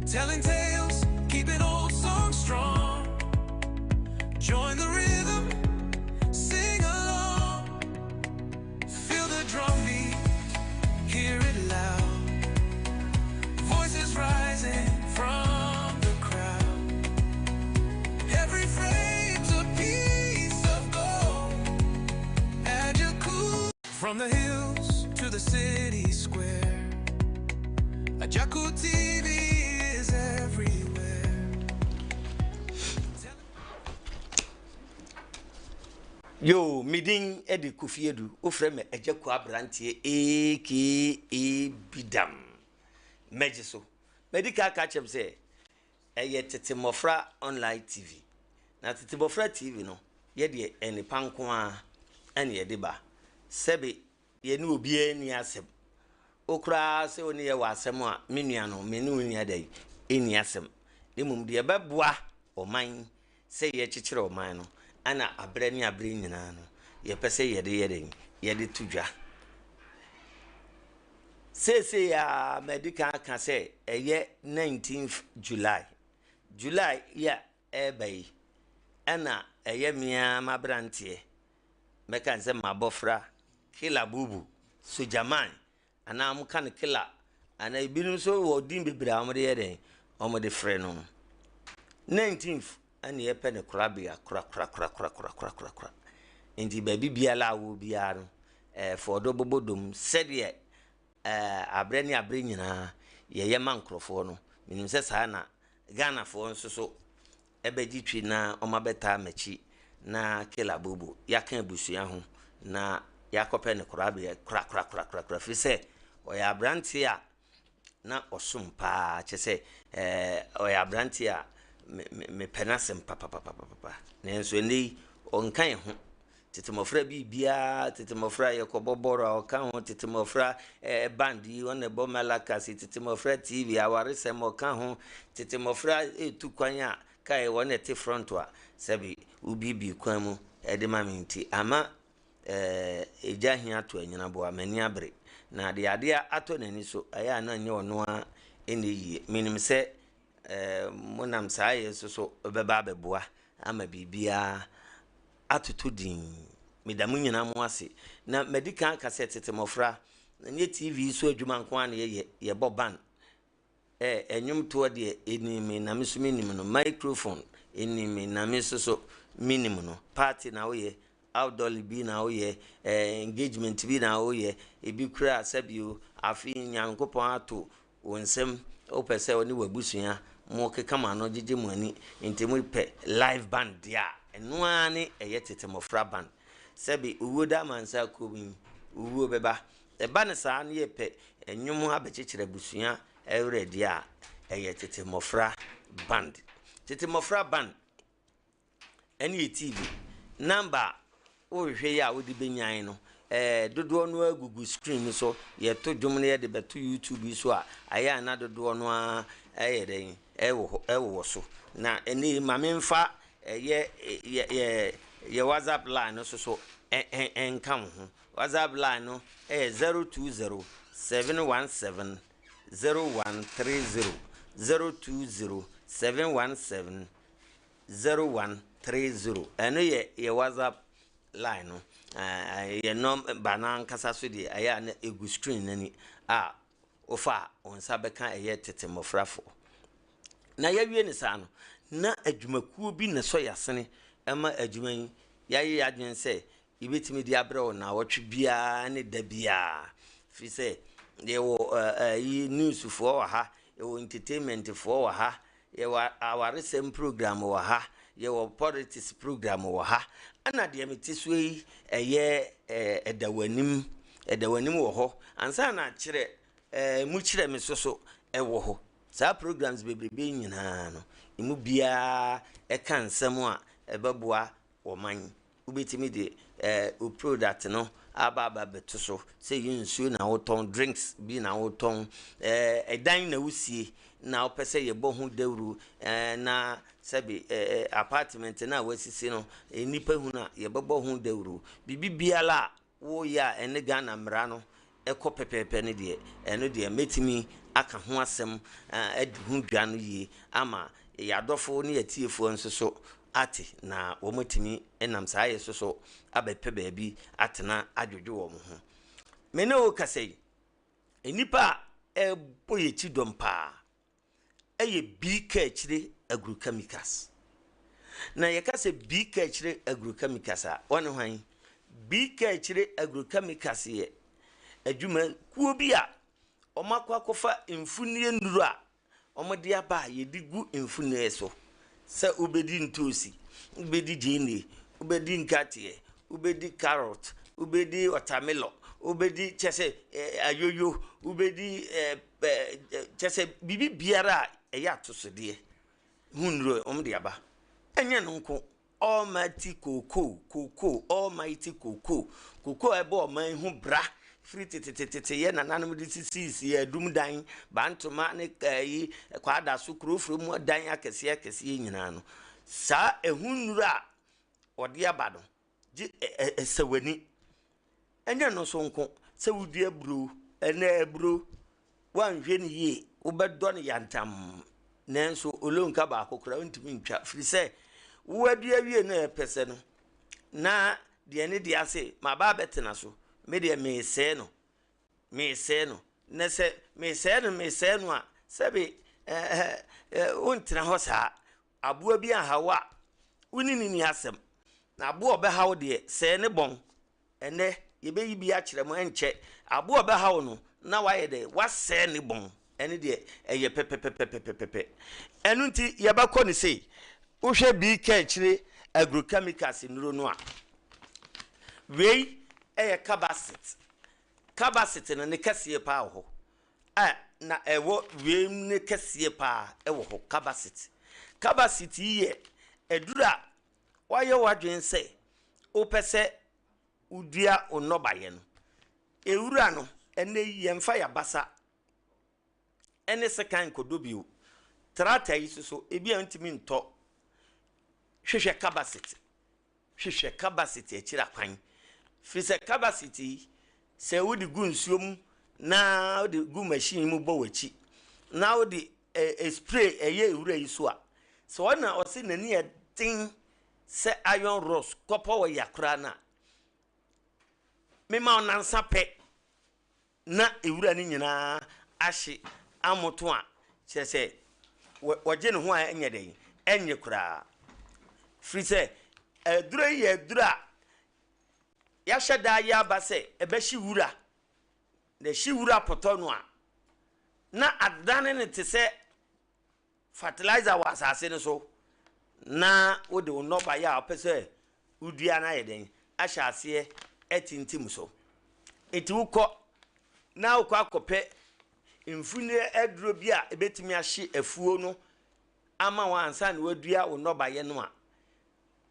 Telling tales, keeping old songs strong. Join the rhythm, sing along. Feel the drum beat, hear it loud. Voices rising from the crowd. Every frame's a piece of gold. Agyaku. From the hills to the city square. Agyaku TV is everywhere. Yoo, me din de Kofi Adu, wofrɛ me Agya Kua Aberanteɛ aka Bidam. Mɛgye so. Madi kan aka akyerɛ m sɛ ɛyɛ Tete Mmɔfra Online TV. Na Tete Mmɔfra TV no, yɛdeɛ nnepa nko ara ɛna yɛde ba. Sɛbe yɛne obiara nni asɛm. Wo koraa sɛ wo ne yɛ wɔ asɛm a, me nua no, me ne wo nni adɛn? Nni asɛm. Na mmom deɛ ɛbɛboa ɔman sɛ yɛkyekyere ɔman no, ɛna aberɛ ne aberɛ nyinaa no, yɛpɛ sɛ yɛde yɛ dɛn? Yɛde to dwa. Seesei ara madi kan aka sɛ ɛyɛ 19th July. July yi a ɛreba yi, ɛna ɛyɛ me ara m'aberanteɛ, mɛka no sɛ m'abɔfra, Killer Bubu, Sogyaman, anaa wɔka no Killer, anaa ebinom nso wɔ din bebree a wɔde yɛ dɛn, wɔde frɛ no. 19th ɛna yɛpɛ no korabea korakorakorakorakorakora. Nti baabi biara a wɔ biara no, ɛɛ fɔɔdɔ bɔbɔ dom sɛdeɛ ɛɛ aberɛ ne aberɛ nyinaa yɛyɛ ma nkurɔfoɔ no. Menim sɛ saa na Ghanafoɔ nso so bɛgye twi na wɔabɛtaa m'akyi na Kela Bobo yɛaka abusua ho na yɛakɔpɛ no korabea korakorakorakora firi sɛ ɔyɛ aberanteɛ a na ɔsom paa kyɛ sɛ ɛɛ ɔyɛ aberanteɛ a mepɛ n'asɛm papapapapa nanso ɛnnɛ yi ɔnka yɛn ho. Tete mmɔfra biribiara, tete mmɔfra yɛkɔbɔ bɔɔl a ɔka ho, tete mmɔfra ɛɛ band yi wɔn na ɛbɔ malakasi, tete mmɔfra TV awaresɛm ɔka ho, tete mmɔfra etu kwan a kae wɔn na ɛte front a sɛbi wobiebie kwan mu ɛde ma me nti ama ɛɛ egya hia to anyina boa m'ani abere na deɛ adeɛ atɔ n'ani so ɛyɛ a na nyɛ ɔno ara ɛna yie menim sɛ ɛɛ monam saa yɛ nso so bɛba abɛboa ama biribiara atoto dinn. Meda mo nyinaa mo ase. Na madi kan aka sɛ tete mmɔfra, ɛnyɛ TV so adwuma nko ara na yɛyɛ, yɛbɔ band. Ɛ ɛnwomtoɔ deɛ ɛnim me na me nso menim no. Microphone ɛnim me na me nso so menim no. Party na woyɛ, outdoor bi na woyɛ, eh, engagement bi na woyɛ, ebi koraa sɛbio afe Nyankopɔn ato Wo nsam, wopɛ sɛ wo ne w'abusua mokeka mo ano gyegye mo ani nti mopɛ live band deɛ a, ɛno ara ne ɛyɛ tete mmɔfra band. Sɛbe owuo da amansan kurom yi, owuo bɛba. Ɛba no saa no yɛpɛ nnwom abɛkyekyere abusua werɛ deɛ a, ɛyɛ tete mmɔfra band. Tete mmɔfra band. Ɛne yɛ TV. Number a worehwehwɛ yi a wode bɛnyan no, ɛɛ dodoɔ no ara gugu screen no so. Yɛto dwom no yɛde bɛto YouTube yi so a, ayɛ a na dodoɔ no ara ɛyɛ dɛn ɛwɔ hɔ ɛwowɔ so. Na ɛnɛ yi ma memfa ɛyɛ yɛ yɛ yɛ WhatsApp line no so so ɛ ɛ ɛnka wo ho. WhatsApp line no ɛyɛ 020 717 0130 020 717 0130 ɛno yɛ yɛ WhatsApp line no. Yɛ nɔmba no ankasa so deɛ ɛyɛ a na ɛgu screen no ani a wofa a wo nsa bɛka ɛyɛ tete mmɔfrafoɔ. Na yɛawie no saa no, na adwumakuo bi na ɛsɔ yɛn asene ma adwuma yi. Yɛayɛ yɛn adwene sɛ Yɛbɛtumi de abrɛ wo nnawɔtwe biara ne da biara. Firi sɛ yɛwɔ ɛyi newsfoɔ wɔ ha, yɛwɔ entertainmentfoɔ wɔ ha, yɛwɔ awaresɛm program wɔ ha, yɛwɔ politics program wɔ ha. Ɛna deɛ mete soɔ yi ɛyɛ ɛda w'anim, ɛda w'anim wɔ hɔ. Ansa na kyerɛ ɛɛ mu kyerɛ me so so ɛwɔ hɔ. Saa programs bebrebe yi nyinaa no, emu biara ɛka nsɛm a ɛbɛboa ɔman. Wobɛtumi de wo product no aba aba abɛto so sɛ ɛyɛ nsuo na wotɔn, drinks bi na wotɔn, ɛdan na wosie na wopɛ sɛ yɛbɔ ho dawuro na sɛbe apartment no a wasisi no nnipa hunu a yɛbɛbɔ ho dawuro. Biribi biara a woyɛ a ɛne Ghana mmara no kɔ pɛpɛɛpɛ no deɛ, ɛno deɛ mɛtumi aka ho asɛm adi ho dwa no yie ama yɛn adɔfo ne yɛn atiefoɔ nso so ate na wɔatumi nam saa yɛ so so abɛpɛ baabi atena adwodwo wɔn ho. Me ne wo kasa yi, nnipa a ɛrebɔ yɛn akyi dɔm paa yɛ Bii Kaakyire Agrochemicals. Na yɛka sɛ Bii Kaakyire Agrochemicals a, wɔne hwan? Bii Kaakyire Agrochemicals yɛ adwumakuo bi a wɔakɔ akɔfa mfunie nnuro a wɔde aba a yɛde gu mfunie so sɛ wobɛdi ntoosi, wobɛdi gyeene, wobɛdi nkateɛ, wobɛdi carrot, wobɛdi ɔtamelɔ, wobɛdi kyɛ sɛ ayoyo, wobɛdi kyɛ sɛ biribi biara a ɛyɛ atosodeɛ ho nnuro wɔde aba. Ɛnyɛ no nko, Almighty Cocoa, Cocoa, Almighty Cocoa, Cocoa a ɛbɔ ɔman yi ho bra firi tetetetete yɛ nananom de sisiisii adum dan, Bantoma ne ɛyi Kwadaso kurofuro mu dan akɛseɛ akɛseɛ nyinaa no. Saa ɛho nnuro a wɔde aba no, gye ɛsɛ w'ani. Ɛnyɛ ɛno nso nko, sɛ wodua aburow, ɛnnɛ aburow, woanhwɛ no yie, wobɛdɔ no yantam, nanso olonka baako koraa wontumi ntwa, firi sɛ woadua awie no a ɛpɛ sɛ no, na deɛ ne deɛ ase maba abɛtena so, me deɛ meresɛe no, meresɛe no. Na sɛ meresɛe no, meresɛe no a, sɛbe ɛɛ wontena hɔ saa. Aboa bi anhaw wo a, wo ne no nni asɛm. Na aboa a ɔbɛha wo deɛ, sɛe ne bɔn. Ɛnnɛ, yɛbɛyi bi akyerɛ mo, ɛnkyɛ. Aboa a ɔbɛha wo no, na wayɛ dɛn? Wasɛe ne bɔn. Ɛno deɛ, ɛyɛ pɛpɛpɛpɛpɛpɛ. Ɛno nti, yɛbɛkɔ no sei. Wohwɛ bi ka akyire agrochemicals nnuro no a, wei yɛ Carbacid. Carbacid no, ne kɛseɛ paa wɔ hɔ. A na ɛwɔ wiem no kɛseɛ pa ara wɔ hɔ, Kabasit. Kabasit yi yɛ aduro a woayɛ w'adwene sɛ wopɛ sɛ wodua wo nnɔbaeɛ no. Ewura no, ɛnnɛ yi yɛmfa yɛn abasa ne sekan nkɔdɔ bio. Trata yi nso so, ebi a wontumi ntɔ. Hwehwɛ Kabasit. Hwehwɛ kabasiti akyiri akwan, firi sɛ kabasiti yi, sɛ wode gu nsuo mu na wode gu machine mu bɔ w'akyi na wode spray ɛyɛ ewura yi so a, sɛ ɔna ɔse n'ani yɛ den sɛ iron rods kɔpɔ wɔ ya koraa no a, mema wo nansa pɛ na nwura no nyinaa ahye amoto a, kyerɛ sɛ wɔgye ne ho a ɛnyɛ dɛn? Ɛnnye koraa. Firi sɛ aduro yi yɛ aduro a yɛahyɛ da ayɛ aba sɛ ɛbɛhye wura, na ɛhye wura potɔ no a, na adane no te sɛ Fertilizer wɔ asase no so na wode wo nnɔbaeɛ a wopɛ sɛ wodua no ayɛ dɛn ahyɛ aseɛ atintim so. Nti wokɔ na wokɔ akɔpɛ mfunire aduro bi a ɛbɛtumi ahye afuo no ama wo ansa na wadua wo nnɔbaeɛ no a,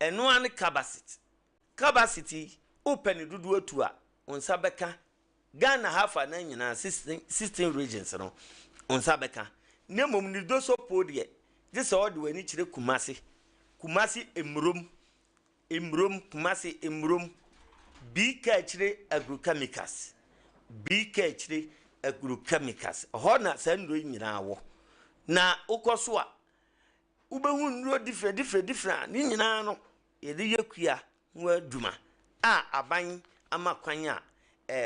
ɛno ara ne Carbacid. Carbacid yi, wopɛ ne dodoɔ atu a, wo nsa bɛka Ghana ha afa nan nyinaa, 16 regions no, wo nsa bɛka. Na mmom ne doso po deɛ, gye sɛ ɔde w'ani kyerɛ Kumasi. Kumasi Mmurom, Mmurom, Kumasi Mmurom, Bi Kaakyire Agrochemicals, Bi Kaakyire Agrochemicals. Ɛhɔ na saa nnuro yi nyinaa wɔ. Na wokɔ so a, wobɛhu nnuro different, different, different a ne nyinaa no, yɛde yɛ kua ho adwuma a aban ama kwan a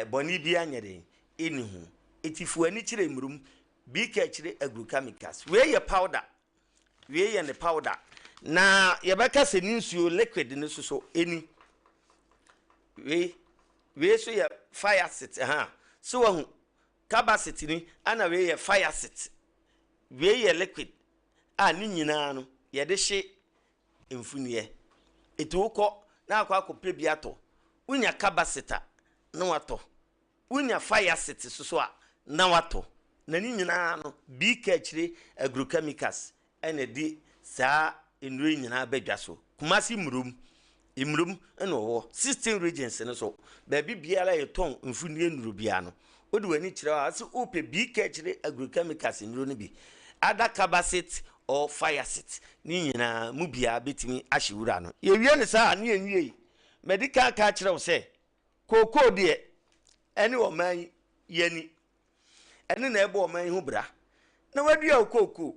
bɔne biara nyɛ dɛn nni ho. Enti fa w'ani kyerɛ mmurum, bi ka akyire agrochemicals. Wei yɛ powder, wei yɛ ne powder. Na yɛbɛka sɛ ne nsuo liquid no nso so ɛni. Wei, wei nso yɛ fire sit, ha. So wahu, Carbacid ni, ɛna wei yɛ fire sit. Wei yɛ liquid a ne nyinaa no yɛde hye mfuniɛ. Enti wokɔ na akɔ akɔpɛ bi atɔ. Wonya Kabasit a, na watɔ. Wonya Fayasit nso a, na watɔ. Na ne nyinaa no, bi ka akyire agrochemicals na ɛde saa nnuro yi nyinaa ba dwa so. Kumasi Mmurom, Mmurom na ɔwɔ 16 regions no so. Baabi biara a yɛtɔn mfuniɛ nnuro biara no, Wode w'ani kyerɛ hɔ a, ɔse wopɛ bi ka akyire agrochemicals nnuro no bi, either Carbacid or Firecid, ne nyinaa mu biara bɛtumi ahye wura no. Yɛwie no saa a, ne yɛnwiei. Madi kan aka akyerɛ wo sɛ, kookoo deɛ, ɛne ɔman yi ani. Ɛno na ɛbɔ ɔman yi ho bra. Na wadua wo kookoo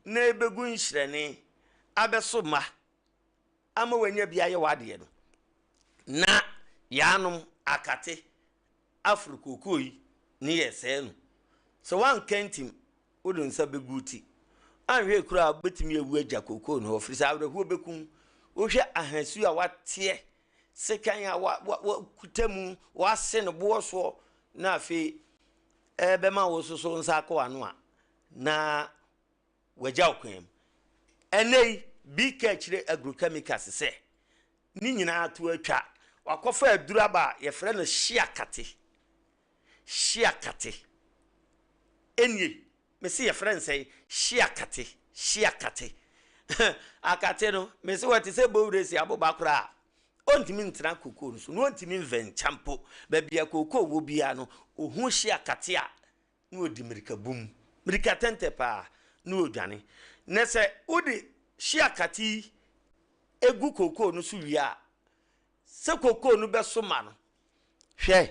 na ɛbɛgu nhyerɛne abɛso mma ama wanya bi ayɛ w'adeɛ no, na yaanom akate aforo kookoo yi ne yɛsɛe no. Sɛ woanka ntim, wode wo nsa bɛgu wo ti. Anhwɛ koraa a, wobɛtumi awu agya kookoo no hɔ, firi sɛ awerɛhoɔ bɛkum wo. Wohwɛ ahasuo a wateɛ, sekan a wakuta mu, wase no boɔ soɔ, na afei ɛbɛma wo nso so nsa akɔ w'ano a, na wagya wo kwan mu. Ɛnnɛ yi, bi ka kyerɛ agrochemicals sɛ ne nyinaa to atwa. Wakɔfa aduru aba a yɛfrɛ no hyeakate. Hyeakate. Ɛnie, mese yɛfrɛ no sɛn? Hyeakate. Hyeakate. Akate no, mese wɔte sɛ bowuresi aboba koraa. Ɔntumi ntena kokoo no so, na ɔntumi mvɛnkya mpo. Baabi a kokoo wɔ biara no, ɔhu hyeakate a, na ɔdi mmirika bum, mmirika tɛntɛ paa, na ɔdwane. Na sɛ wode hyeakate yi gu kokoo no so wie a, sɛ kokoo no bɛso ma no, hwɛ,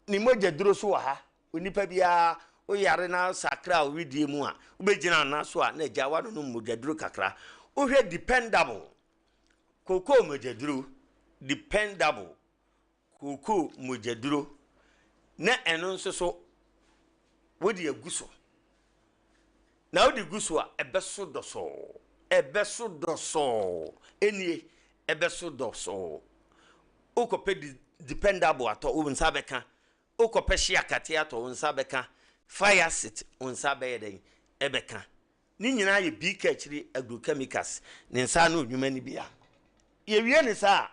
ne mogya duro so wɔ ha. Onipa biara, woyare na sakra wo wedeɛ mu a, wobɛgyina wo nan so a, na agya woanonom mogya duro kakra. Wohwɛ dependable, kokoo mogya duro, dependable, kookoo mogyaduro na ɛno nso so wode agu so. Na wode gu so a, ɛbɛso dɔsɔɔ. Ɛbɛso dɔsɔɔ. Ɛnie, ɛbɛso dɔsɔɔ. Wokɔpɛ dependable atɔ, wo nsa bɛka. Wokɔpɛ hyeakate atɔ, wo nsa bɛka. Fire sit, wo nsa bɛyɛ dɛn? Ɛbɛka. Ne nyinaa yɛ bi ka akyiri agrochemicals ne nsa ano nnwuma no bi a. Yɛwie ne saa a,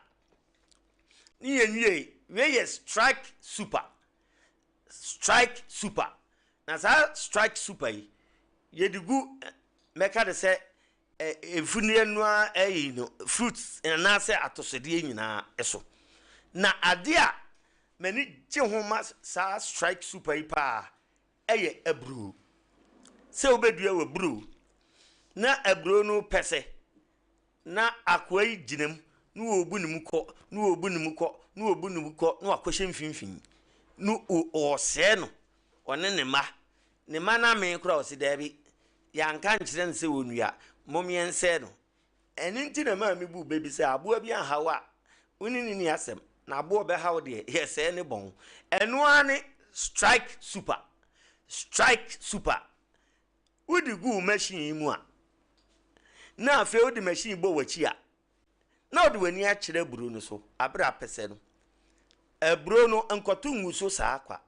ne yɛnwiei, wei yɛ strike super, strike super. Na saa strike super yi, yɛde gu mɛka de sɛ mfudeɛ no ara ɛyi no fruits anaasɛ atosodeɛ nyinaa so. Na adeɛ a m'ani gye ho ma saa strike super yi paa yɛ aburoo. Sɛ wobɛdua w'aburoo na aburoo no pɛsɛ na akoa yi gyina mu na ɔrebu ne mu kɔ na ɔrebu ne mu kɔ na ɔrebu ne mu kɔ na wakɔhyɛ mfimfini na ɔresɛe no ɔne ne mma. Ne mma no amee koraa ɔse daabi yɛanka nkyerɛ no sɛ ɔnnua mom yɛnsɛe no. Ɛno nti na ɛmaa mibuu bɛ bi sɛ, Aboa bi anhaw wo a, wo ne no nni asɛm, na aboa a ɔbɛhaw wo deɛ, yɛsɛe ne bɔn. Ɛno ara ne strike super. Strike super. Wode gu wo machine yi mu a, na afei wode machine bɔ w'akyi a, na wode w'ani akyerɛ aburo no so abere a apɛsɛ no. Aburo no, nkɔto ngu so saa kwa.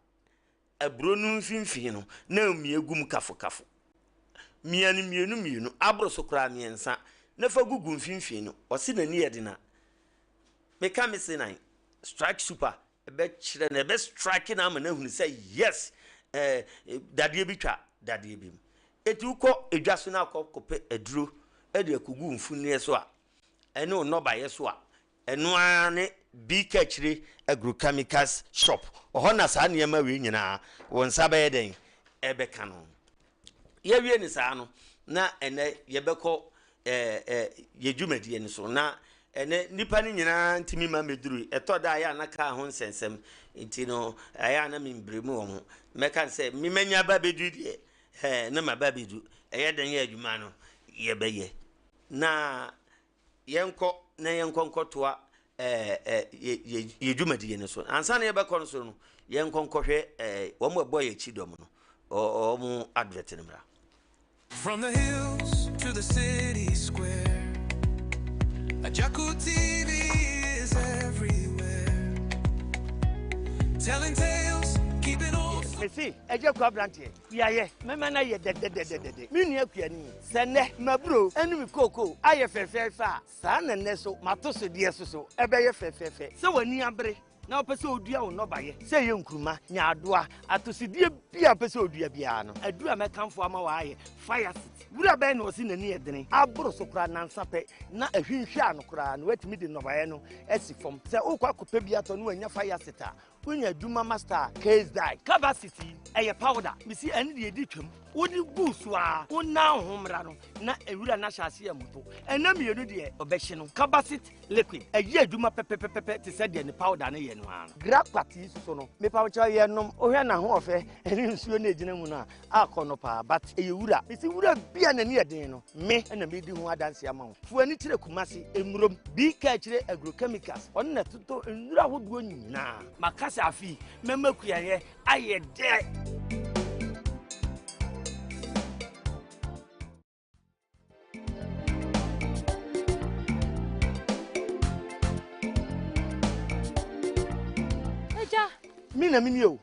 Aburo no mfimfini no, na mia gu mu kafokafo. Mia no mmienu mmienu, aboro so koraa mmiɛnsa, na fa gugu mfimfini no. Ɔse n'ani yɛ den a, meka me se nan, strike super, ɛbɛkyerɛ no, ɛbɛ strike no ama no ahunu sɛ yes, eh, dadeɛ bi twa dadeɛ bi mu. Eti wokɔ edwa so na akɔ kɔpɛ aduro de akɔgu mfunneɛ so a, ɛne wo nnɔbaeɛ so a, Ɛno ara ne Bikakyire Agrochemicals Shop. Ɔhɔ na saa nneɛma wei nyinaa wo nsa bɛyɛ dɛn? Ɛbɛka no. Yɛawie no saa no, na ɛnɛ yɛbɛkɔ ɛɛ yɛ dwumadie no so. Na ɛnɛ nnipa no nyinaa ntumi ma mɛduru. Ɛtɔ da a ɛyɛ a na kaa ho nsɛnsɛm nti no ɛyɛ a na membrɛ mu wɔn. Mɛka no sɛ me manya ba bɛduru deɛ ɛɛ na maba abɛdu. Ɛyɛ dɛn yɛ adwuma no yɛbɛyɛ. Na yɛnkɔ na yɛnkɔ nkɔtoa ɛɛ yɛ yɛ yɛ dwumadie no so. Ansa na yɛbɛkɔ no so no, yɛnkɔ nkɔhwɛ ɛɛ wɔn a ɛbɔ yɛn akyi dɔm no, wɔn advert no mmra. From the hills to the city square, Agyarko TV is everywhere. Telling tales, keeping old. Mese, Agya Kua aberanteɛ, kuayɛ, mɛma no ayɛ dɛdɛdɛdɛdɛ. Me nua kuani, sɛ nnɛ m'aburoo ne me kookoo ayɛ fɛfɛɛfɛ a, saa na nnɛ nso m'atosodeɛ nso so ɛbɛyɛ fɛfɛɛfɛ. Sɛ w'ani abere na wopɛ sɛ wodua wo nnɔbaeɛ, sɛ ɛyɛ nkuruma, nyaadoa, atosodeɛ biara a wopɛ sɛ wodua biara no, aduru a mɛkamfo ama wo ara yɛ Fire-Sit. Wura bɛn na ɔse n'ani yɛ dene aboro so koraa nnansa pɛ na ahwinhwaa no koraa na watumi de nnɔbaeɛ no asi fam? Sɛ worekɔ akɔpɛ bi atɔ na wannya Fire-Sit a, Wonya adwuma master a case die. Cover city ɛyɛ powder. Mesi ɛne deɛ ɛdi twam. Wode gu so a wona wo ho mmra no na ewura no ahyɛ aseɛ mmoto. Ɛna mmienu deɛ ɔbɛhye no. Carbacid liquid ɛyɛ adwuma pɛpɛpɛpɛ te sɛ deɛ ne powder no yɛ no ara no. Grapat yi soso no mepa wo kyɛw yɛ nom wohwɛ n'ahoɔfɛ ɛne ne nsuo no ɛgyina mu no a, akɔ no paa, but ɛyɛ wura. Mesi wura bia n'ani yɛ den no, me ɛna medi ho adanse ama wo. Fo ani kyerɛ Kumase, Emurom, bi ka akyire agrochemicals, ɔno na ɛtotɔ nnuro ahodoɔ nyinaa. Maka sɛ afei mɛma kuayɛ ayɛ dɛ. Agya. Me na menie o.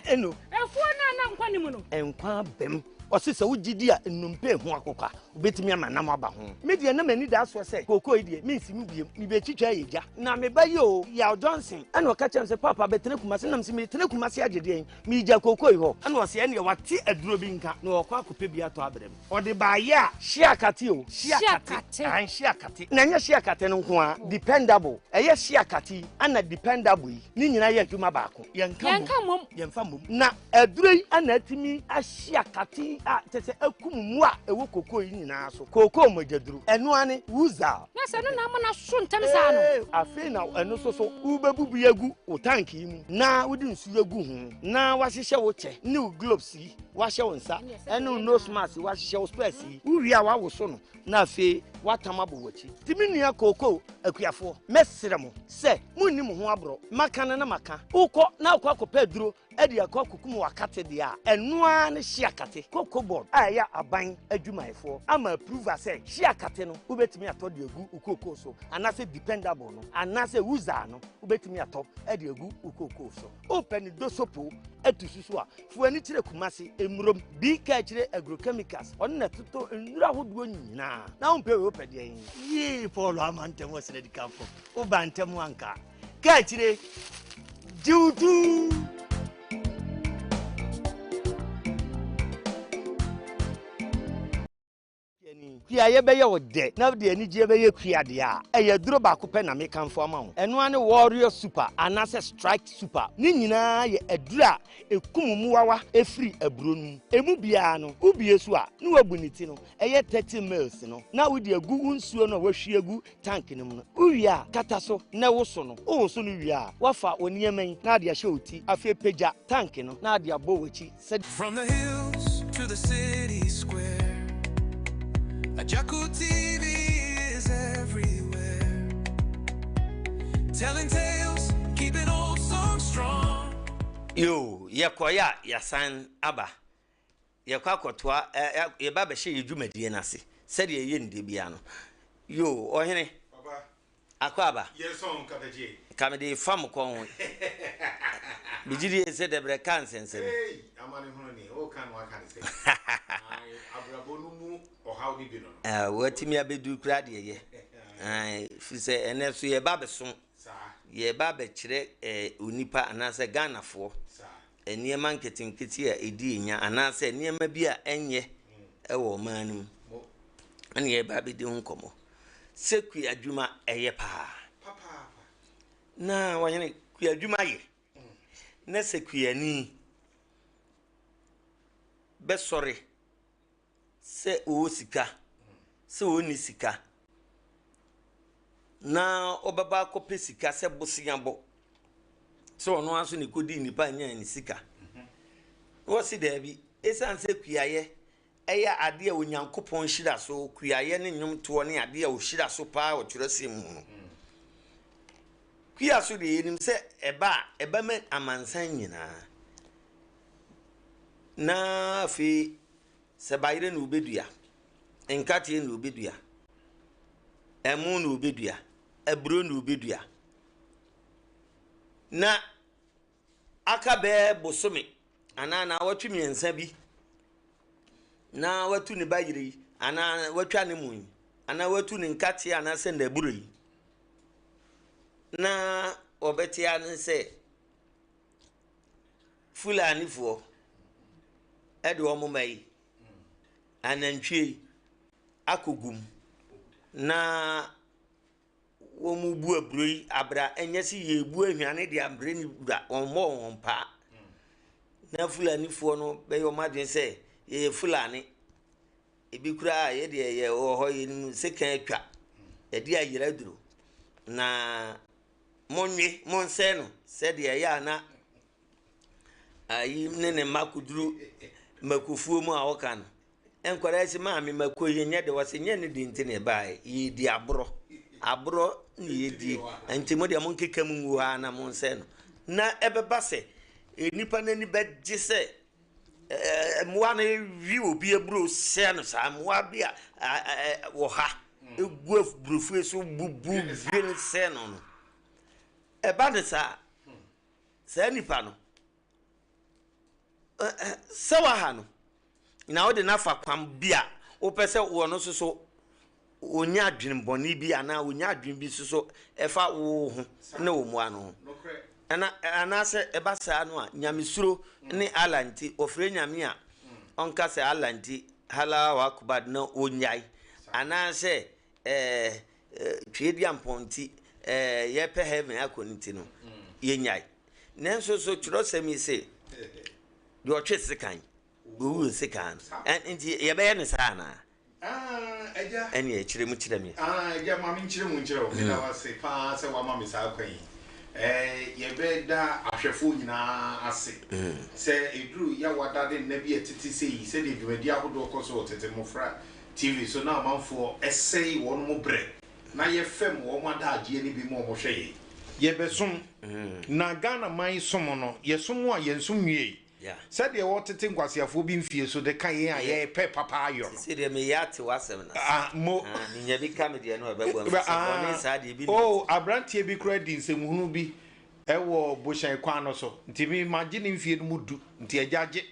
Eno. Afuo no a na nkwa ne mu no. Nkwa abam. Ɔse sɛ wogye di a nnompe ho akokwa wobɛtumi ama nam aba ho. Me deɛ na m'ani da soɔ sɛ kookoo yi deɛ mensi mu biom, mebɛtwitwa ayɛ gya. Na me ba yi o, Yaw Johnson, ɛna ɔka kyerɛ me sɛ Paapa bɛtena Kumasi. Nam sɛ meretena Kumasi agye deɛn? Meregya kookoo yi hɔ. Ɛna ɔse ɛneɛ wate aduro bi nka na ɔrekɔ akɔpɛ bi atɔ abrɛ me. Ɔde baayɛ a, hye akate o, hye akate, ahan hye akate. Na ɛnyɛ hye akate no nko ara, dependable, ɛyɛ hye akate yi ɛna dependable yi, ne nyinaa yɛ adwuma baako. Yɛnka mmom, yɛnfa mmom. Na aduro yi ɛna atumi ahye akate yi a kyerɛ sɛ akum mmoa a ɛwɔ kookoo yi nyinaa so. Kookoo mogyaduro, ɛno ara ne Wuzal. Na sɛ ɛno na ama no aso ntɛm saa no. Ee, afei na ɛno nso so wobɛbubu agu wo tank yi mu na wode nsuo agu ho na woahyehyɛ wo kyɛ ne wo gloves yi. Woahyɛ wo nsa ɛne wo nose mask, woahyehyɛ wo specs yi, wowie a woawoso no na afei woatam abɔ w'akyi. Nti me nua kookoo akuafoɔ, mɛsrɛ mo sɛ monni mo ho aborɔ. Maka no na maka. Wokɔ na wokɔ akɔpɛ aduro de akɔ akɔkum w'akate deɛ a, ɛno ara ne hye akate. Cocoa Board a ɛyɛ aban adwumayɛfoɔ ama approval sɛ hye akate no wobɛtumi atɔ de agu wo kookoo so, anaasɛ dependable no, anaasɛ wuzaa no wobɛtumi atɔ de agu wo kookoo so. Wopɛ ne dosopo atu susu a, fo ani kyerɛ Kumasi, Emurom, bi ka akyire agrochemicals, ɔno na ɛtotɔ nnuro ahodoɔ nyinaa. Na wompɛ wei wopɛ deɛn? Yee, Paul ama ntɛm wɔ srɛdikanfo, woba ntɛm anka. Ka akyire, gye wo tu. Kuayɛ bɛyɛ wo dɛ na wode anigyeɛ bɛyɛ kua deɛ a, ɛyɛ aduro baako pɛ na mekamfo ama wo. Ɛno ara ne Warrior Super anaasɛ Strike Super. Ne nyinaa yɛ aduro a ɛkum mmoawa firi aburo no mu. Ɛmu biara no, wobue so a, na woabu ne ti no, ɛyɛ 30 mils no, na wode agu wo nsuo no a woahwie agu tank no mu no. Wowie a, kata so na woso no. Wowoso no wie a, woafa wo nneɛma yi na ade ahyɛ wo ti. Afei pagya tank no na ade abɔ w'akyi sɛ. From the hills to the city square, Ajaku TV is everywhere. Telling tales, keeping old songs strong. Yoo, yɛkɔeɛ a yɛasan aba. Yɛkɔ akɔtoa ɛ ɛ yɛba abɛhyɛ yɛn dwumadie no ase sɛdeɛ yɛyɛ no da biara no. Yoo, ɔhene, akɔ aba. Nka mede refa mo kɔn ho. Megye die sɛ dɛbrɛ ka nsɛnsɛm. Watumi abɛduru koraa deɛ yɛ. Firi sɛ ɛnɛ nso yɛba abɛsom. Yɛba abɛkyerɛ onipa anaasɛ Ghanafoɔ nneɛma nketenkete a ɛdi nya anaasɛ nneɛma bi a ɛnyɛ wɔ ɔman no mu. Ɛne yɛba abɛdi ho nkɔmmɔ. Sɛ kuadwuma ɛyɛ paa. Na wɔhene kuadwuma yɛ. Na sɛ kuani bɛsɔre sɛ ɔwɔ sika, sɛ ɔnni sika, na ɔbɛba akɔpɛ sika sɛ boseabɔ, sɛ ɔno ara nso na ɛkɔdii nnipa nyaa ne sika. Na wɔse daabi, ɛsiane sɛ kuayɛ ɛyɛ adeɛ a Onyankopɔn hyira so, kuayɛ ne nnwomtoɔ ne adeɛ a ɔhyira so paa wɔ twerɛsɛm mu no. Kua so deɛ yɛnim sɛ ɛba a, ɛba ma amansan nyinaa. Na afei sɛ bayerɛ na wobɛdua, nkateɛ na wobɛdua, ɛmo na wobɛdua, aburo na wobɛdua. Na aka bɛyɛ bosome anaa naawɔtwe mmiɛnsa bi na watu ne bayerɛ yi anaa watwa ne mo yi anaa watu ne nkateɛ anaasɛ n'aburo yi na wɔbɛte ara ne sɛ Fulanifoɔ de wɔn mma yi, anantwie yi akɔgu mu na wɔrebu aburo yi abra. Ɛnyɛ sɛ yɛrebu ahwane de abrɛ ne wura, wɔmmɔɔ wɔn paa. Na Fulanifoɔ no bɛyɛ wɔn adwene sɛ yɛyɛ Fulani. Ebi koraa a yɛdeɛ yɛwɔ hɔ yɛnim sekan atwa, yɛde ayera aduro. Na monwe, monsɛe no sɛdeɛ ɛyɛ a na. ayi ne ne mma kɔduru makofuo mu a ɔka no, nkwadaa yi se maame mako yi nyɛ de, wɔse nyɛ ne de nti na ɛbaeɛ, yɛredi aborɔ, aborɔ na yɛdie, nti mo deɛ monkeka mu ngu hɔ ara na monsɛe no. Na ɛbɛba sɛ nnipa no ani bɛgye sɛ mmoa no we obi aburo sɛe no saa, mmoa bi a wɔ ha gu aburofie so bubu wie no sɛe no no. Ɛba no saa, saa nipa no, sɛ waha no, na wode no afa kwan bi a wopɛ sɛ wɔn nso so wɔnya adwene bɔne bi anaa wɔnya adwene bi nso so ɛfa wo ho ne wo mmoa no ho. Ɛna anaasɛ ɛba saa no a, nyamesuro ne Allah nti, wɔfrɛ nyame a ɔnka sɛ Allah nti, Allahu Akbar na ɔnyae. Anaasɛ ɛɛ Tweaduampɔn nti, ɛɛ yɛpɛ heaven akɔ no nti no, yɛnyae. Nanso so kyerɛwsɛm yi se, deɛ ɔtwe sekan, owu nsekan no. Nti yɛbɛyɛ no saa anaa? Agya. Ɛnneɛ kyerɛ mu kyerɛ me. Agya, ma menkyerɛ mu nkyerɛ wo. Meda wo ase paa sɛ woama me saa kwan yi. Yɛbɛda ahwɛfoɔ nyinaa ase sɛ ɛduru Yawada ne nna bi a ɛtete sei yi, sɛdeɛ dwumadie ahodoɔ kɔ so wɔ Tete Mmofra TV so na amanfoɔ sɛe wɔn berɛ na yɛfɛm wɔn adagyeɛ no bi ma wɔhwɛ yɛn. Yɛbɛsom. Na Ghana man som no, yɛsom a yɛnsom nwiei. Sɛdeɛ wɔtete nkwaseafoɔ bi mfie so de ka yɛn a yɛrepɛ papa ayɔ no. Sese deɛ meyɛ ate w'asɛm no ase. Ah, mo. Ah, menya bi ka me deɛ no ɛbɛboa me sɛ bɔne saa deɛ ebi nni Oh, aberanteɛ bi koraa di nsɛmhunu bi wɔ Bohyɛn kwan no so. Nti me magye ne mfie no mu du. Nti agya gye.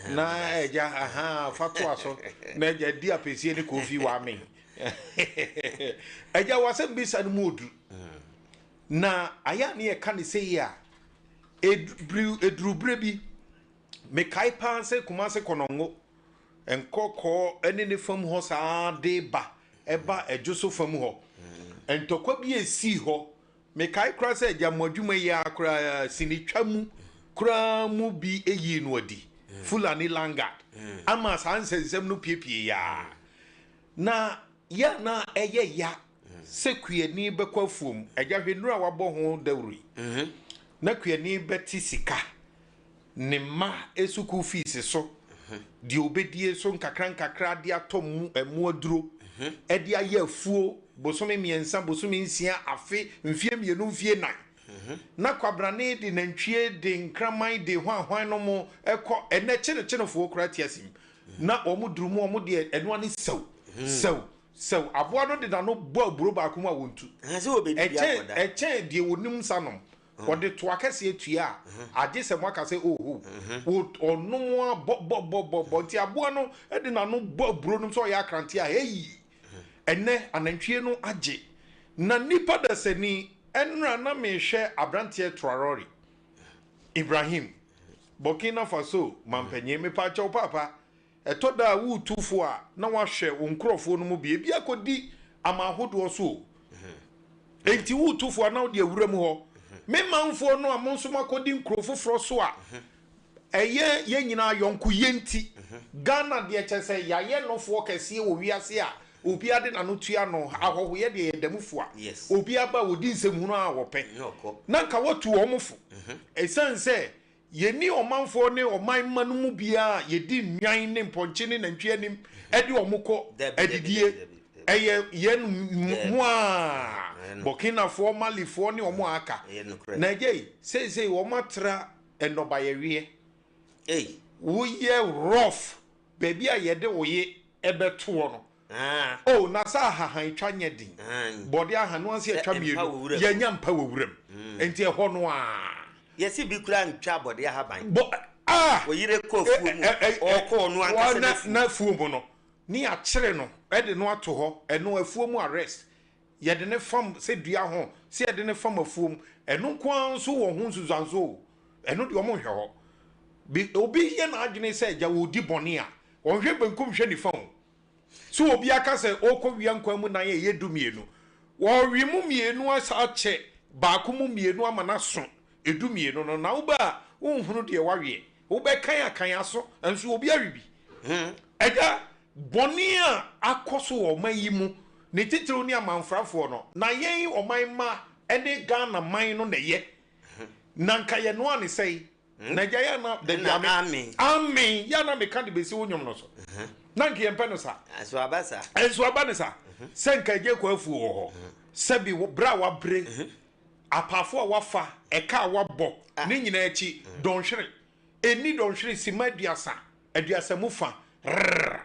Na agya, ahaa, fa toa so. Na agya di apɛsie ne kofi w'amen. Agya w'asɛm bisa no mu odu. Na ayɛ a ne yɛka ne sei a, ɛduru berɛ bi, mekae paa sɛ Kumase Kɔnɔngo, Nkɔkɔɔ ne ne fam hɔ saa de ba, ɛba Adwo so fam hɔ. Ntɔkwa bi a ɛsii hɔ, mekae koraa sɛ agya mo adwuma yi ara koraa sinitwa mu koraa mu bi yii no adi, Fulani Langard, ama saa nsɛnsɛm no piepie yaa. Na yɛ a na ɛyɛ ya sɛ kuani bɛkɔ afuom, agya hwɛ nnuru a wabɔ ho dawuro yi, na kuani bɛte sika, ne mma sukuu fees so, deɛ ɔbɛdie so nkakra nkakra de atɔ mu ɛmo aduro, de ayɛ afuo bosome mmiɛnsa, bosome nsia, afe, mfie mmienu, mfie nan. Na kwabrane de nantwie, de nkraman, de hwanhwan no mo kɔ, ɛnɛ kyenekyenefoɔ koraa te asim, na wɔn duru mu wɔn deɛ ɛnoa ne sɛw, sɛw, Sɛ aboa no de n'ano bɔ aburo baako mu a wɔntu. Ɛkyɛn ɛkyɛn deɛ wɔnim nsa nom. Wɔde toa kɛseɛ tua a, agye sɛ moaka sɛ oho. Wɔ ɔnom a bɔ bɔ bɔ bɔ bɔ. Nti aboa no de n'ano bɔ aburo nom sɛ ɔyɛ akrante a, hei! Ɛnnɛ anantwie no agye. Na nnipa dasani, ɛnnora na mehwɛ aberanteɛ Traore Ibrahim, Burkina Faso mampanyin, mepaakyɛw paapa, Ɛtɔ da a woretu fo a na woahwɛ wo nkurɔfoɔ no mu bi. Ebi akɔdi aman ahodoɔ so o. Enti woretu fo a na wode awura mu hɔ. Me manfoɔ no a mo nso moakɔdi nkuro foforɔ so a ɛyɛ yɛn nyinaa ayɔnkoyɛ nti, Ghana deɛ kyerɛ sɛ yɛayɛ nofoɔ kɛseɛ wɔ wiase a obiara de n'ano tua ano. Ahɔhoyɛ deɛ yɛda mu fua. Obiara ba a ɔdi nsɛmhunu a ɔpɛ. Na anka woatu wɔn fo. Ɛsiane sɛ Yɛnni ɔmanfoɔ ne ɔman mma no mu biara a yɛdi nnwan ne mpɔnkye ne nantwie anim de wɔn kɔ adidie. Ɛyɛ yɛn mo a, Burkinafoɔ, Malifoɔ ne wɔn a aka. Na agya yi, seesei wɔatra nnɔbaeɛweɛ. Woyɛ rough, baabi a yɛde wo ye bɛtoɔ no, Oh, na sɛ ahahan twa nyɛ den. Bɔde ahan no ansa yɛtwa mmienu, yɛnya mpa wɔ wuram. Nti ɛhɔ no ara. Yɛse bi koraa ntwa bɔde ahaban. Bɔ ah! Oyere kɔ afuo mu, ɔɔkɔ ɔno ankasa n'afuo. N'afuo mu no, ne yɛakyere no de no ato hɔ, ɛno afuo mu arrest. Yɛde no fam sɛ dua ho, sɛ yɛde no fam afuo mu, ɛno nko ara nso wɔ ho nsunsuansoɔ o. Ɛno deɛ wɔnhwɛ hɔ. Bi, obi yɛ n'adwene sɛ agya wɔredi bɔne a, ɔnhwɛ benkum nhwɛ nifa o. So obi aka sɛ ɔrekɔwia nkwan mu nan a ɛyɛ dumienu? Wɔrewe mu mmienu asa akyɛ baako mu mmienu ama no aso dumienu no, na woba a, wonhunu deɛ waweɛ. Wobɛkan akan aso, nso obi awe bi. Agya, bɔne a akɔ so wɔ ɔman yi mu, ne titiriw ne amanfrafoɔ no, na yɛn ɔman mma ne Ghana man no na ɛyɛ. Na nka yɛnoa no sɛn? Na agya yɛ na dabi Ɛna ame. amen. Amen. Yɛ na meka de bɛsi wo nnwom no so. Na nka yɛmpɛ no saa. Nso aba saa. Nso aba ne saa. Sɛ nka agye kɔ afuo wɔ hɔ. Sɛbi berɛ a wabere, apaafo a wafa, ɛka a wabɔ, ne nyinaa akyi, dɔnhwere. Ɛnni dɔnhwere sima 30, 30 mu fa, rrrr.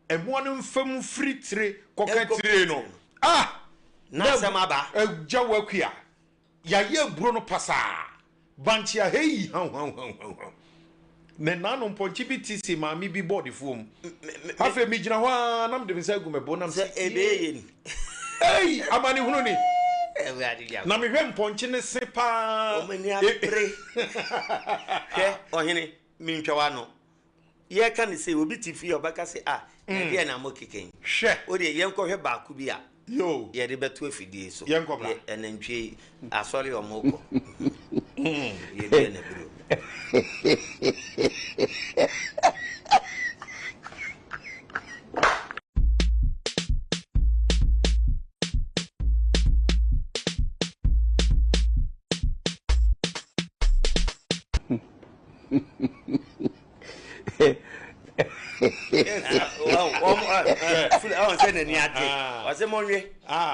Ɛmmoa no mfa mu firi tire kɔka Ɛnkɔ tire no. Ah! Na asɛm aba. Agya wakua. Yɛayɛ aburo no pasaa. Bankye ahei hauhauhauhau. Ne nano mpɔnkye bi te si maame bi bɔɔdefoɔ mu. Afei megyina hɔ ara na mede me nsa agu me bo na Sɛ mesɛ, ɛbɛyɛ yɛ ni. Ei, amanehunu ni. Awurade Nyankopɔn. Na mehwɛ mpɔnkye ne se paa. Wɔn ani abere. Hwɛ, ɔhene, mentwa w'ano. Yɛka ne sɛ obi te fie a ɔbɛka sɛ, ah, na ɛdeɛ na mokeka yi. Hwɛ. O deɛ yɛnkɔhwɛ baako bi a Yo. yɛde bɛto afidie so. Yɛnkɔ bra. Yɛ anantwie yi, asɔre a wɔkɔ. Yɛdua na buro. Sɛ n'ani agye ɔsɛ monwe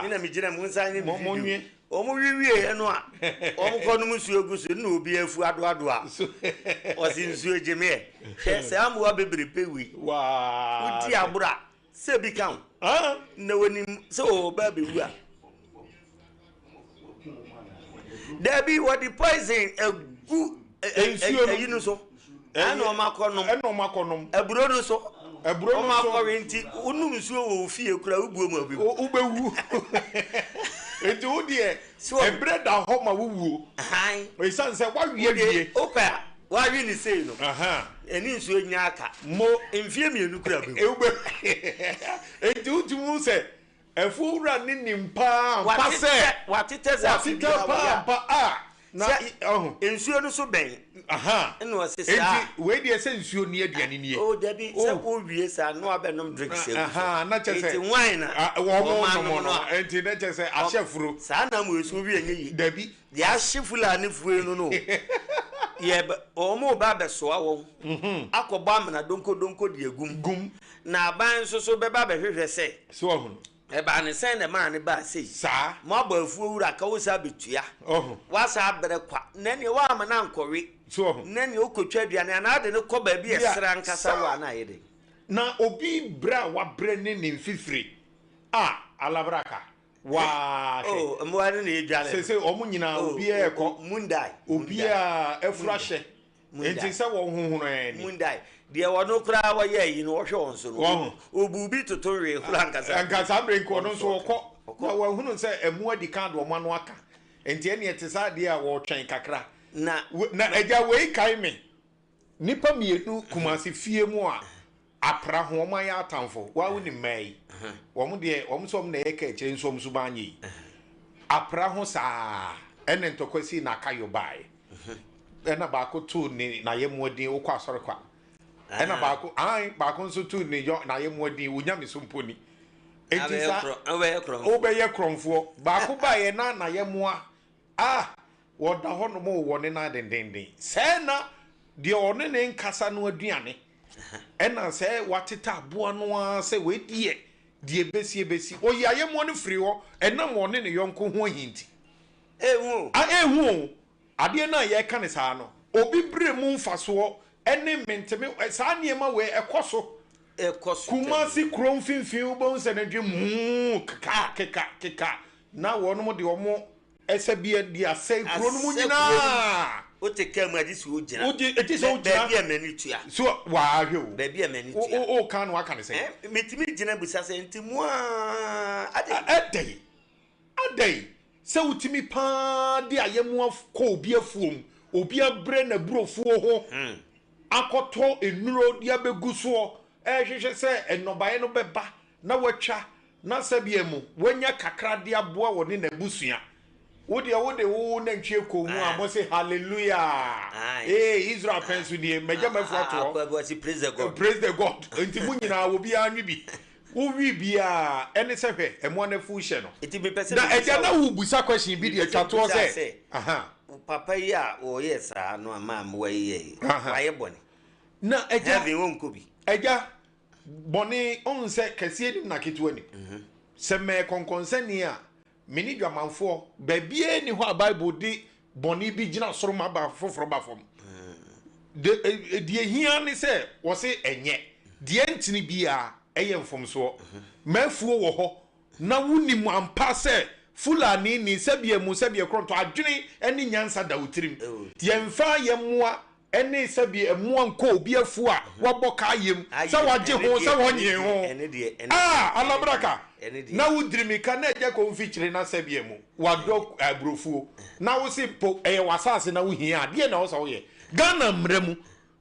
me na megyina mu nsa nye me video wɔn wiewie no a wɔn kɔ nom nsuo gu so na obi afu adoadoa ɔsi nsuo gye meɛ hwɛ saa mmoa bebrebe wei wodi abora sɛ bi ka ho na wɔnim sɛ ɔba abɛwu a dabi wɔde poison agu Nsuo no. ayi no so ɛna wɔn akɔ nom Ɛna wɔn akɔ nom. aburo no so Aburo no wɔn so. akɔwe nti wonum nsuo wɔ wo fie kura wobuo mu abɛwu Wobɛwu. Nti wo deɛ So wɔn- ɛberɛ da hɔ ma wowuo. Han Ɛsiane sɛ woawie wie. wopɛ a woawe ne sei no Aha. ɛne nsuo nya aka Mo mfie 2 kura bɛwu ewubɛ. Nti wotumi hu sɛ ɛfuo wura ne nim paa mpa sɛ watetɛ sɛ afe watetɛ biara paa wɔyɛ a, mpa a na Sɛ- ɔho. nsuo no so bɛn Aha. ɛna ɔse saa Nti wei deɛ sɛ nsuo ni aduane nie. o dabi sɛ Oh. wowie saa na wabɛnom drinks agu so Aha, na kyerɛ sɛ nti wine na Ah, wɔn wɔn nom anom no no a nti na kyerɛ sɛ ahyɛ furo. saa nam wɔ esu wie nye yi Dabi. deɛ ahye fulani fue no no yɛ bɛ wɔn ba abɛsoa wɔn akɔbɔ amena donkodonko de egum Gum. na aban nso so bɛba abɛhwehwɛ sɛ So ɔho. ɛbaa ne sɛn na ɛmaa ne baa sei Saa. mo abɔ afuo wura ka wo sa abɛtua Ɔho. wasa abrɛ kwa na nea woama no ankɔwe So ɔho. na nea wokɔtwa aduane anaa de ne kɔ baabi a Bia, ɛsra ankasa saa. wɔ ana ayɛ den Na obi brɛ a wabrɛ ne ne mfifiri a alabraka waa hwɛ. oh mmoa no na ɛdwale Sese wɔn nyinaa obiara ɛkɔ mundai obiara afura hyɛ. Mundai. Nti sɛ wɔn hohono ɛni. mundai deɛ wɔno koraa wɔyɛ yi no wɔhwɛ wɔn so no Wɔn. obu bi toto wee horo ankasa Nka saa bere nko ɔno nso ɔkɔ Ɔkɔ. na wɔahunu sɛ ɛmu adi kan de wɔn ano aka. Nti ɛne ɛte saa adeɛ a wɔretwɛn kakra. na Na agya wei kae me nipa 2 Kumasi fie mu a apra ho wɔn ayɛ atamfo wawo ne mmaa yi wɔn deɛ wɔn nso wɔn na ɛyɛ kɛkyerɛ nso wɔn nso ban yɛ yi apra ho saa ɛna ntɔkwa si na akayo baeɛ ɛna baako too ne n'ayɛmoa din wokɔ asɔre kwa ɛna baako ayi baako nso too ne yɔ n'ayɛmoa din wonya so mpo ni eti saa wobɛyɛ korɔ wobɛyɛ korɔmfoɔ baako baeɛ na n'ayɛmoa a wɔda hɔ nom wɔ ne nan dendenden sɛɛ na deɛ ɔne ne nkasa no aduane ɛna sɛ wateta aboa no ara sɛ weideɛ deɛ bɛsi bɛsi oyi ayɛmoa no firi hɔ ɛnam ɔne ne yɔnko ho ahinti ehu a ehu o adeɛ no a yɛka ne saa no obi bere mu mfasoɔ ɛne menteme saa nneɛma wei ɛkɔ so ɛkɔ so Kumasi kuro mfimfini wobɛhu sɛ no dwe muu keka keka keka na wɔnom de wɔn ɛsɛ bi de asɛe kuro no mu Asɛ kuro no nyinaa wote kaa mu agye sɛ wogyina Wogye- gye sɛ wogyina. baabi a m'ani tua so waahwɛ o baabi a m'ani wo tua wo ka no waka ne sɛ Metumi gyina bisa sɛ nti mu a ade ɛdɛn adɛn sɛ wotumi paa de ayɛmoa kɔ obi afuom obi abrɛ n'aburofuo ho akɔtɔ nnuro de abɛgu soɔ ɛhwehwɛ sɛ nnɔbaeɛ no bɛba na watwa na sɛbea mu wanya kakra de aboa wɔ ne n'abusua wodeɛ wode wo nantwie kɔ mu a mo se hallelujah Aye. ee Israel pɛn so nie magya mafu ato hɔ akɔ bi praise the God praise the God nti mo nyinaa obiara nwe bi wowi biara ɛne sɛ hwɛ ɛmoa no afu hyɛ no nti mepɛ sɛ na mebisa ɛgya na wo, wobusa question bi deɛ Mepɛ sɛ atwa toɔ mebisa sɛ sɛ- aha. Papa yi a wɔyɛ saa no ama mmoa yi yɛ yi, wayɛ bɔne. Na agya, Heaven wɔnkɔ bi. Agya, bɔne ɔhu sɛ kɛseɛ nim na ketewa nim. Sɛ mɛyɛ kɔnkɔnsani a, me ne dwamanfoɔ, baabiara nni hɔ a Bible de bɔne bi gyina soro ma ba foforɔ ba fam. De, deɛ hia ne sɛ wɔse ɛnyɛ. Deɛ ɛntene biara ɛyɛ mfomsoɔ. M'afuo wɔ hɔ na wonim ampa sɛ Fulani ni, sɛdeɛ mu sɛdeɛ korɔntɔ adwene ne nyansa da wo tirim. Yɛmfa yɛn mmoa ne sɛdeɛ mmoa nkɔ obi afuo a wabɔ ka ayam sɛ wagye ho sɛ wɔnyee ho. Ah, Alabraka, na wodiri mika na agya kɔ mfikyire na sɛdeɛ mu wadɔ aburofuo na wose mpo ɛyɛ w'asase na wohia a, deɛ na ɛwɔ sɛ woyɛ? Ghana mmara mu,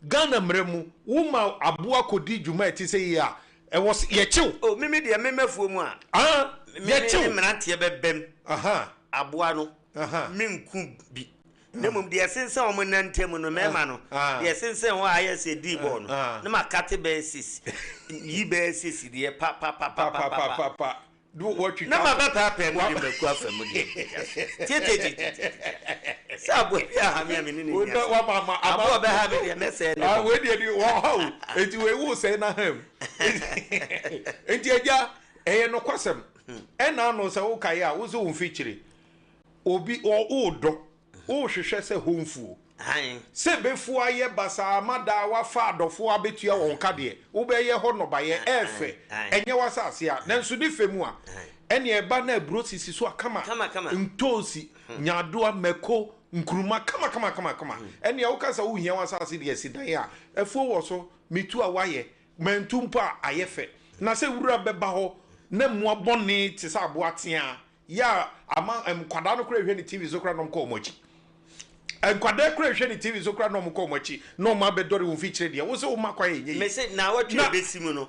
Ghana mmara mu, woma aboa kɔdi dwuma a ɛte sɛ yei a, ɛwɔ sɛ yɛkye wo. Oh, me me deɛ, me m'afuo mu a, Ah, me me yɛkye ne wo. mmeranteɛ bɛbam Aha. aboa no, Aha. menku bi. Na mmom deɛ ɛsensɛn wɔn nan ntam no, mmarima no, Ah. deɛ ɛsensɛn hɔ a ayɛ sɛ dii bɔɔl no, Ah. na makate bɛyɛ six, yi bɛyɛ six deɛ pa pa pa pa Pa pa pa pa pa pa. pa pa. Do wɔtwitwa Na so. mabɛpaapaa mu de mako afa mu deɛ. Tietietie. Sɛ aboa bi aha me a me ne ne Wo nni na asɛm. wama ama ama. Aboa ɔbɛha me deɛ mɛsɛe ne Ah, kɔn. wei deɛ ni wɔha o. Enti wei wo sɛe na ham. Enti agya, ɛyɛ nokwasɛm. Ɛna ano sɛ wokae a, wo sɛ wo mfikyire. Obi ɔ wodɔ, wohwehwɛ sɛ hɔ mfuo. Sɛ bɛfuo ayɛ basaa ma daa woafa adɔfoɔ abɛtua wɔn ka deɛ, wobɛyɛ hɔ nnɔbaeɛ, ɛyɛ fɛ, ɛnyɛ w'asase a, nanso ne fɛ mu a, ɛnneɛ ɛba na aburo sisi so a kama, ntoosi, nyaadoa, mako, nkruma, kama kama kama kama. Ɛnneɛ woka sɛ wohia w'asase de asi dan a, afuo wɔ so, metu a woayɛ, mantu mpo a, ayɛ fɛ. Na sɛ wura bɛba hɔ na mmoa bɔne te sɛ aboa teaa, Yɛ a ama nkwadaa no koraa hwɛ ne TV so koraa na wɔkɔ wɔn akyi. Nkwadaa koraa hwɛ ne TV so koraa na wɔkɔ wɔn akyi na wɔn abɛdɔre wɔn mfikyire deɛ wo sɛ woma kwan ɛnyɛ yie. Mese naawɔtwe a ɛbɛsi mu no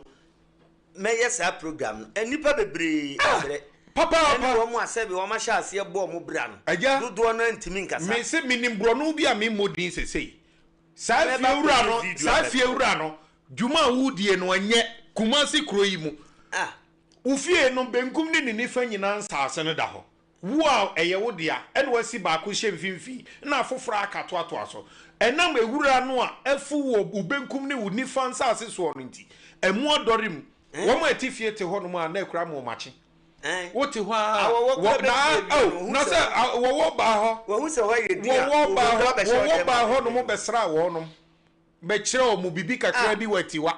mɛyɛ saa program no. Nnipa bebree abrɛ. Papaapa. Ɛne wɔn a sɛbe wɔn ahyɛ aseɛ bɔ wɔn bra no. Agya. Dodoɔ no ara ntumi nkasa. Mese menim borɔno bi a memmɔ din sesei. Saa fie wura no, saa fie wura no, dwuma a wodie no ɛnyɛ Kumasi kuro yi mu. Ah. Wo fie no, benkum ne ne nifa nyinaa nsaase no da hɔ. Wo a ɛyɛ wo dea, ɛna woasi baako hyɛ mfimfini, na afoforɔ a aka toatoa so. Ɛnam awura no a afu wɔ wo benkum ne wo nifa nsaase soɔ no nti, ɛmu adɔre mu. Wɔn a ɛte fie te hɔnom a, na akura ma wɔakye. Wote hɔ ara a, wɔ, na, oh, na sɛ wɔwɔ baa hɔ, wɔwɔ baa hɔ, wɔwɔ baa hɔnom bɛsraa wɔnom. Bɛkyerɛ wɔn biribi kakra bi wɔ atiwa,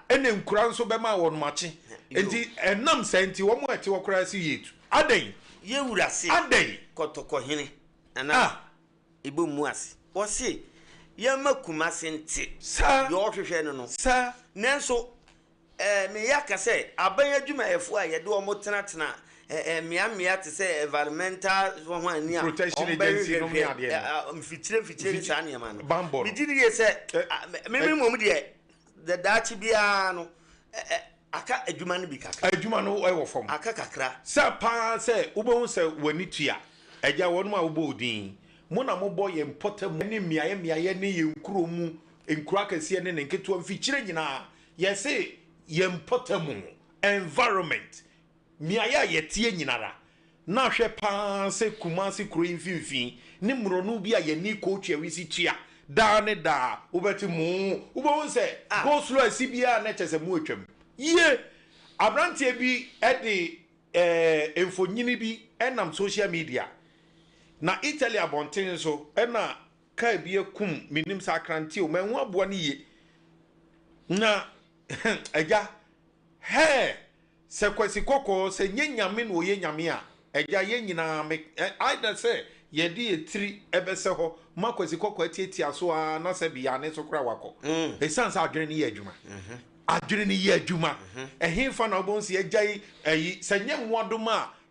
ɛna nkura nso bɛma wɔn akye. Enti ɛnam saa nti, wɔn a ɛte hɔ koraa se yɛretu. Adɛn? Yɛn wura se, Adɛn? Kɔtɔkɔhene anaa Ebo mmu ase. Ɔse, yɛmma Kumase nte Saa. deɛ ɔhwehwɛ no no. Saa. Nanso Ɛɛ, mereyɛ aka sɛ aban adwumayɛfo a yɛde wɔn tenatena ɛɛ mmeammea te sɛ environmental ho ani a Protection agency nom ne wɔbɛhwehwɛhwɛ adeɛ no. mfikyire mfikyire ne saa nneɛma no. Bammɔ no. Megye di yie sɛ me me mmom deɛ dɛ daakye biara no ɛ aka adwuma no bi kakra. Adwuma no wɔ fam. Aka kakra. Sɛ paa sɛ wobɛhu sɛ w'ani tua. Agya, wɔnom a wobɔ wo din. Mo na mobɔ yɛn mpɔtam ne mmeaeɛ mmeaeɛ ne yɛn nkuro mu nkuro akɛseɛ ne ne nketewa mfikyire nyinaa. Yɛse yɛn mpɔtamu, environment, mmeaeɛ a yɛteɛ nyinara, na hwɛ paa sɛ Kumasi kuro yi mfimfini ne mmorɔno bi a yɛne Kootwi Awisi tua daa ne daa, wobɛte moo, wobɛhu sɛ go slow asi biara na kyerɛ sɛ mo atwam. Yie! Aberanteɛ bi de eh, mfonyini bi nam social media, na Italy abɔnten so na kaa bi akum, mennim sɛ akrante o, manhu aboa no yie. Na agya, hɛɛ, sɛ Kwasi Kɔkɔɔ, sɛ nyɛ Nyame na ɔyɛ Nyame a, agya yɛn nyinaa me, either sɛ yɛde yɛ tiri ɛbɛsɛ hɔ ma Kwasi Kɔkɔɔ atiatia so ara na sɛ bi ane so koraa wakɔ. Ɛsiane sɛ adwene no yɛ adwuma. Adwene no yɛ adwuma. Ɛhefa na wobɛhu sɛ yɛagyae ayi, sɛ nyɛ mmoadoma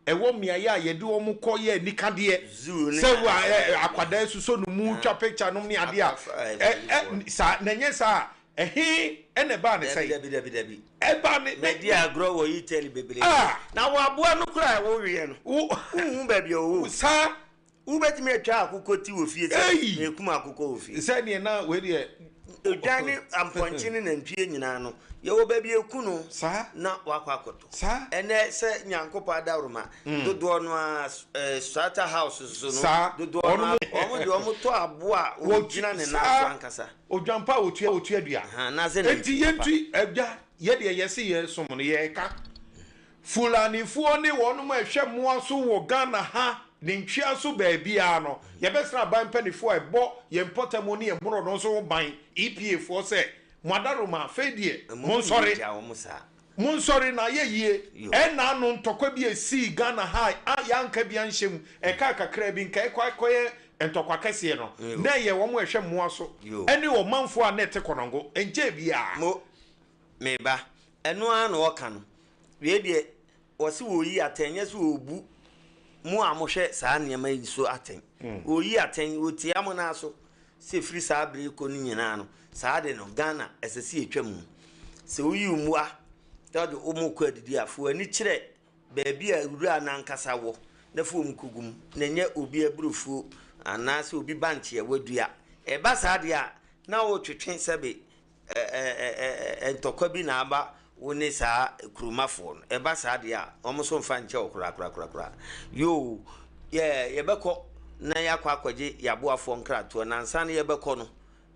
a Ɛwɔ mmeaeɛ a yɛde wɔn kɔ yɛ anikadeɛ sɛ akwadaa susɔ no mu twa picture nom ne adeɛ a ɛ ɛ saa na ɛnyɛ saa a ɛhe ɛna ɛbaa ne sɛn? Dabi dabi dabi. Ɛbaa ne. Mɛdi agorɔ wɔ Italy bebree. Ah. Na wɔ aboa no koraa a woweɛ no. Wo. Wonhu baabi a ɔwɔ o. Saa. Wobɛtumi atwa akokɔ ti wɔ fie sɛ Ei. mekum akokɔ wɔ fie. Sɛdeɛ na wei deɛ. Odwan ne ampɔnkye ne nantwie nyinaa no, yɛwɔ baabi a ɛku no Saa. na wakɔ akɔtɔ. Saa. Ɛnɛ sɛ Nyankopɔn adaworoma, dodoɔ no ara eh, Strata House so no, Saa. dodoɔ no Wɔnom- ara, wɔn deɛ wɔtɔ aboa a Wɔtu- wɔgyina ne nan so saa. ankasa. Odwan pa a wɔtua wɔtua dua. Aha, anaasɛ Enti nantwie papa. yɛntu agya yɛdeɛ yɛse yɛsom no yɛreka. Fulanifoɔ ne wɔnom a ɛhwɛ mmoa so wɔ Ghana ha ne ntwea so baabiara no, yɛbɛsrɛ aban mpaninfoɔ a ɛbɔ yɛn mpɔtamu ne yɛn mmorɔno nso ho ban, EPA foɔ sɛ, mo adaworoma, afei deɛ, monsɔre. Monsɔre na ayɛ yie. Ɛnna ano ntɔkwa bi a ɛsii Ghana ha a yɛanka bi anhyɛ mu, ɛkaa kakraa bi, nka ɛkɔ akɔyɛ ntɔkwa kɛseɛ no, na ɛyɛ wɔn a ɛhwɛ mmoa so ne ɔmanfoɔ a na ɛte Kɔnɔngo. Ɛnkyɛɛ biara. Mo, me ba, ɛno ara na ɔka no. Wei deɛ, wɔse wɔreyi atɛn, nyɛ sɛ wɔrebu mo a mohwɛ saa nneɛma yi so atɛn. Wɔreyi atɛn, wɔtia mo nan so sɛ ɛfiri saa berɛ yi kɔ no nyinaa no, saa ade no, Ghana, ɛsɛ sɛ yɛtwa mu. Sɛ woyi wo mmoa na wode wɔn rekɔ adidi a, fa w'ani kyerɛ baabi a wura no ankasa wɔ na fa wɔn kɔgu mu, na ɛnyɛ obi aburofuo anaasɛ obi bankye a wadua. Ɛba saa deɛ a, na woretwetwe sɛbe ntɔkwa bi na aba wo ne saa kuromafoɔ no. Ɛba saa deɛ a, wɔn nso mfa nkyɛ wo korakorakorakora. Yoo, yɛ yɛbɛkɔ na yɛakɔ akɔgye yɛaboafoɔ nkratoɔ. Na ansa na yɛbɛkɔ no,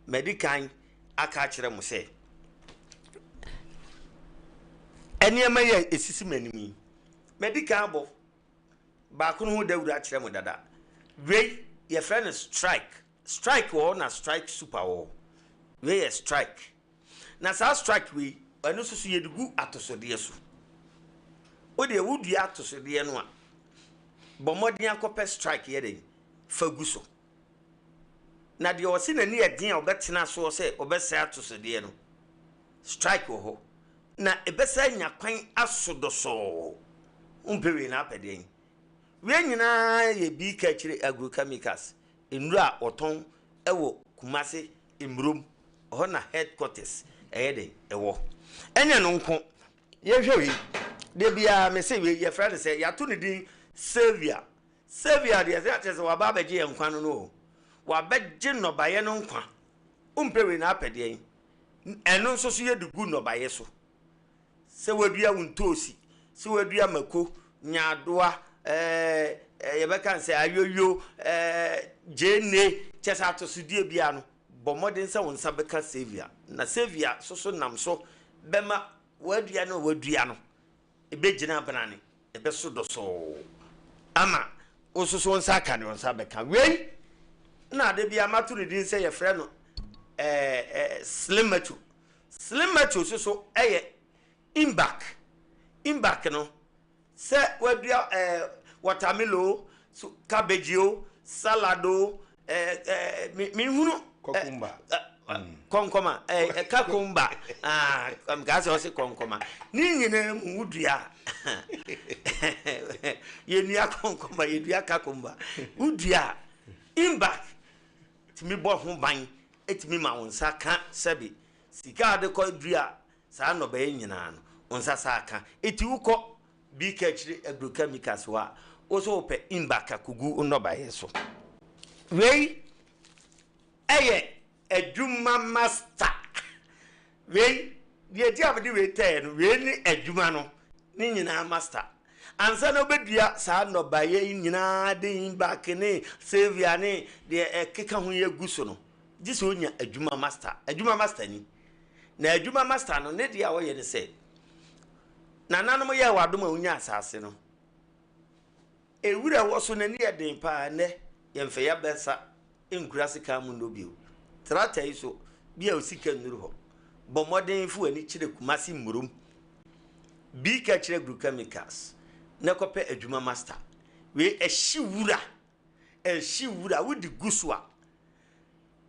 madi kan aka akyerɛ mo sɛ, nneɛma yi a ɛsisi m'anim yi, madi kan abɔ baako no ho dawuro akyerɛ mo dada. Wei yɛfrɛ no strike. Strike wɔ hɔ na strike super wɔ hɔ. Wei yɛ strike. Na saa strike wei, ɛno nso so yɛde gu atosodeɛ so. Wo deɛ wodua atosodeɛ no a, bɔ mmɔden akɔpɛ strike yɛ dɛn fa gu so. Na deɛ ɔse n'ani yɛ den a ɔbɛtena soɔ sɛ ɔbɛsɛe atosodeɛ no, strike wɔ hɔ. Na ɛbɛsɛ anya kwan aso dɔsɔɔ. Wompɛ wei na apɛ deɛn? Wei nyinaa yɛ bi ka akyire agrochemicals. Nnuro a wɔtɔn wɔ Kumasi Mmurom, ɛhɔ na headquarters ɛyɛ dɛn ɛwɔ. Ɛnyɛ no nko, yɛnhwɛ wei, da biara mese wei yɛfrɛ no sɛ, yɛato ne din Saviour. Saviour deɛ sɛ akyerɛ sɛ waba abɛgye yɛn nkwa no no o, wabɛgye nnɔbaeɛ no nkwa. Wompɛ wei na apɛ deɛn? Ɛno nso so yɛde gu nnɔbaeɛ so. Sɛ woadua wo ntoosi, sɛ woadua mako, nyaadoa, ɛɛ yɛbɛka no sɛ ayoyo, ɛɛ gyeene, kyɛ sɛ atosodeɛ biara no, bɔ mmɔden sɛ wo nsa bɛka Saviour. Na Saviour nso so nam so bɛma w'aduane a woadua no ɛbɛgyina abenane, ɛbɛso dɔsɔɔ ama wo nso so wo nsa aka deɛ wo nsa bɛka. Wei na ade biara mato ne din sɛ yɛfrɛ no ɛɛ ɛɛ slim macho. Slim macho nso so yɛ imbak. Imbak no, sɛ wadua ɛɛ watermelon o, so cabbage o, salad o, ɛɛ ɛɛ me menhunu. Cucumber. Kɔnkɔma ɛɛ kakumba aa nkaa sɛ ɔse kɔnkɔma. Ne nyinaa mu wodua a yɛnua kɔnkɔma yɛdua kakumba. Wodua a imbak tumi bɔ ho ban tumi ma wo nsa ka sɛbe sika a wode kɔ dua saa nnɔbaeɛ nyinaa no, wo nsa saa ka. Enti wokɔ BK akyiri agrochemicals hɔ a, wo nso wopɛ Imbak akɔgu wo nnɔbaeɛ so. Wei yɛ adwuma master. Wei, deɛ nti a mede wei tɛɛ no, wei ne adwuma no ne nyinaa master. Ansa na wobɛdua saa nnɔbaeɛ yi nyinaa de Imbak ne Saviour ne deɛ ɛkeka ho yi agu so no, gye sɛ wonya adwuma master. Adwuma master ni. Na adwuma master no, ne deɛ a ɔyɛ ne sɛ, nananom yɛɛ w'adom a wonya asase no, Ewura wɔ so n'ani yɛ den paa nnɛ yɛmfa yɛabɛsa nkura sekan mu nnɔ bio. Tractor yi so bi a osika nnuru hɔ. Bɔ mmɔden fa w'ani kyerɛ Kumasi Mmurom, bi ka kyerɛ Agrochemicals na kɔpɛ adwuma master. Wei ɛhye wura, ɛhye wura wode gu so a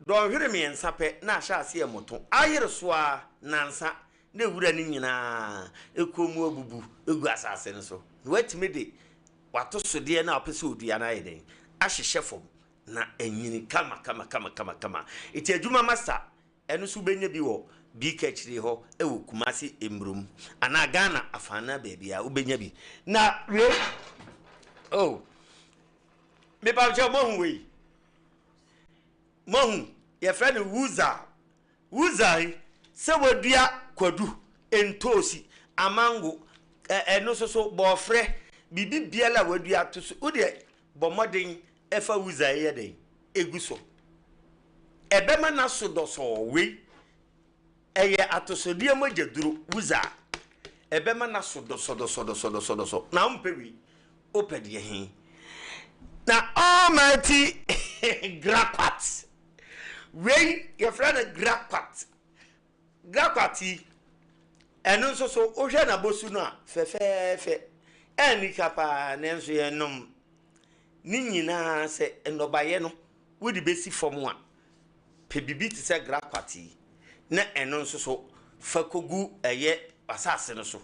dɔnhwere mmiɛnsa pɛ na ahyɛ aseɛ moto ayere so ara nansa na wura no nyinaa kɔn mu abubu gu asase no so, na watumi de w'atosodeɛ no a wopɛ sɛ ɔdua no ayɛ dɛn ahyehyɛ fam na anyini kama kama kama kama kama. Nti adwuma masa ɛno nso wobɛnya bi wɔ BK akyire hɔ wɔ Kumasi Mmurom anaa Ghana afaana baabi a wobɛnya bi. Na wei oh mepa kyɛw moahu wei moahu yɛfrɛ no wuzal. Wudzae sɛ wadua kwadu, ntoosi, amango, ɛno nso so bɔɔfrɛ, biribi biara a wadua ato so, wo deɛ bɔ mmɔden fa wudzae yɛ dɛn? Egu so. Ɛbɛma n'aso dɔsɔɔ. Wei, ɛyɛ atosodeɛ mogya duro, wudza. Ɛbɛma n'aso dɔsɔdɔsɔdɔsɔdɔsɔ. Na wompɛ wei, wopɛ deɛ he? Na Almighty Grakwat. Wei yɛfrɛ no grakwat. Grakwat yi, ɛno nso so wohwɛ n'abosu no a, fɛfɛɛfɛ. Ɛnnika paa nanso yɛnom. Ne nyinaa sɛ nnɔbaeɛ no wode bɛsi fam a, pɛ biribi te sɛ grakwat yi na ɛno nso so fa kɔgu ɛyɛ w'asase no so.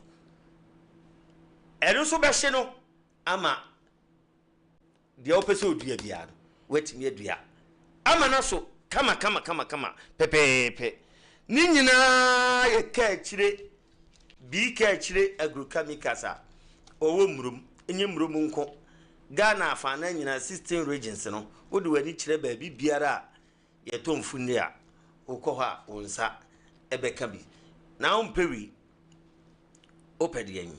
Ɛno nso bɛhye no ama Deɛ wopɛ sɛ wodua biara no, woatumi adua ama no aso kama kama kama kama pɛpɛɛpɛ. Ne nyinaa yɛ kaakyire, bii kaakyire agrochemicals a ɔwɔ Mmurom, ɛnyɛ Mmurom nko, Ghana afanan nyinaa, 16 regions no, wode w'ani kyerɛ baabi biara a yɛtɔ mfunne a, wokɔ hɔ a wo nsa bɛka bi. Na wompɛ wei, wopɛ deɛn?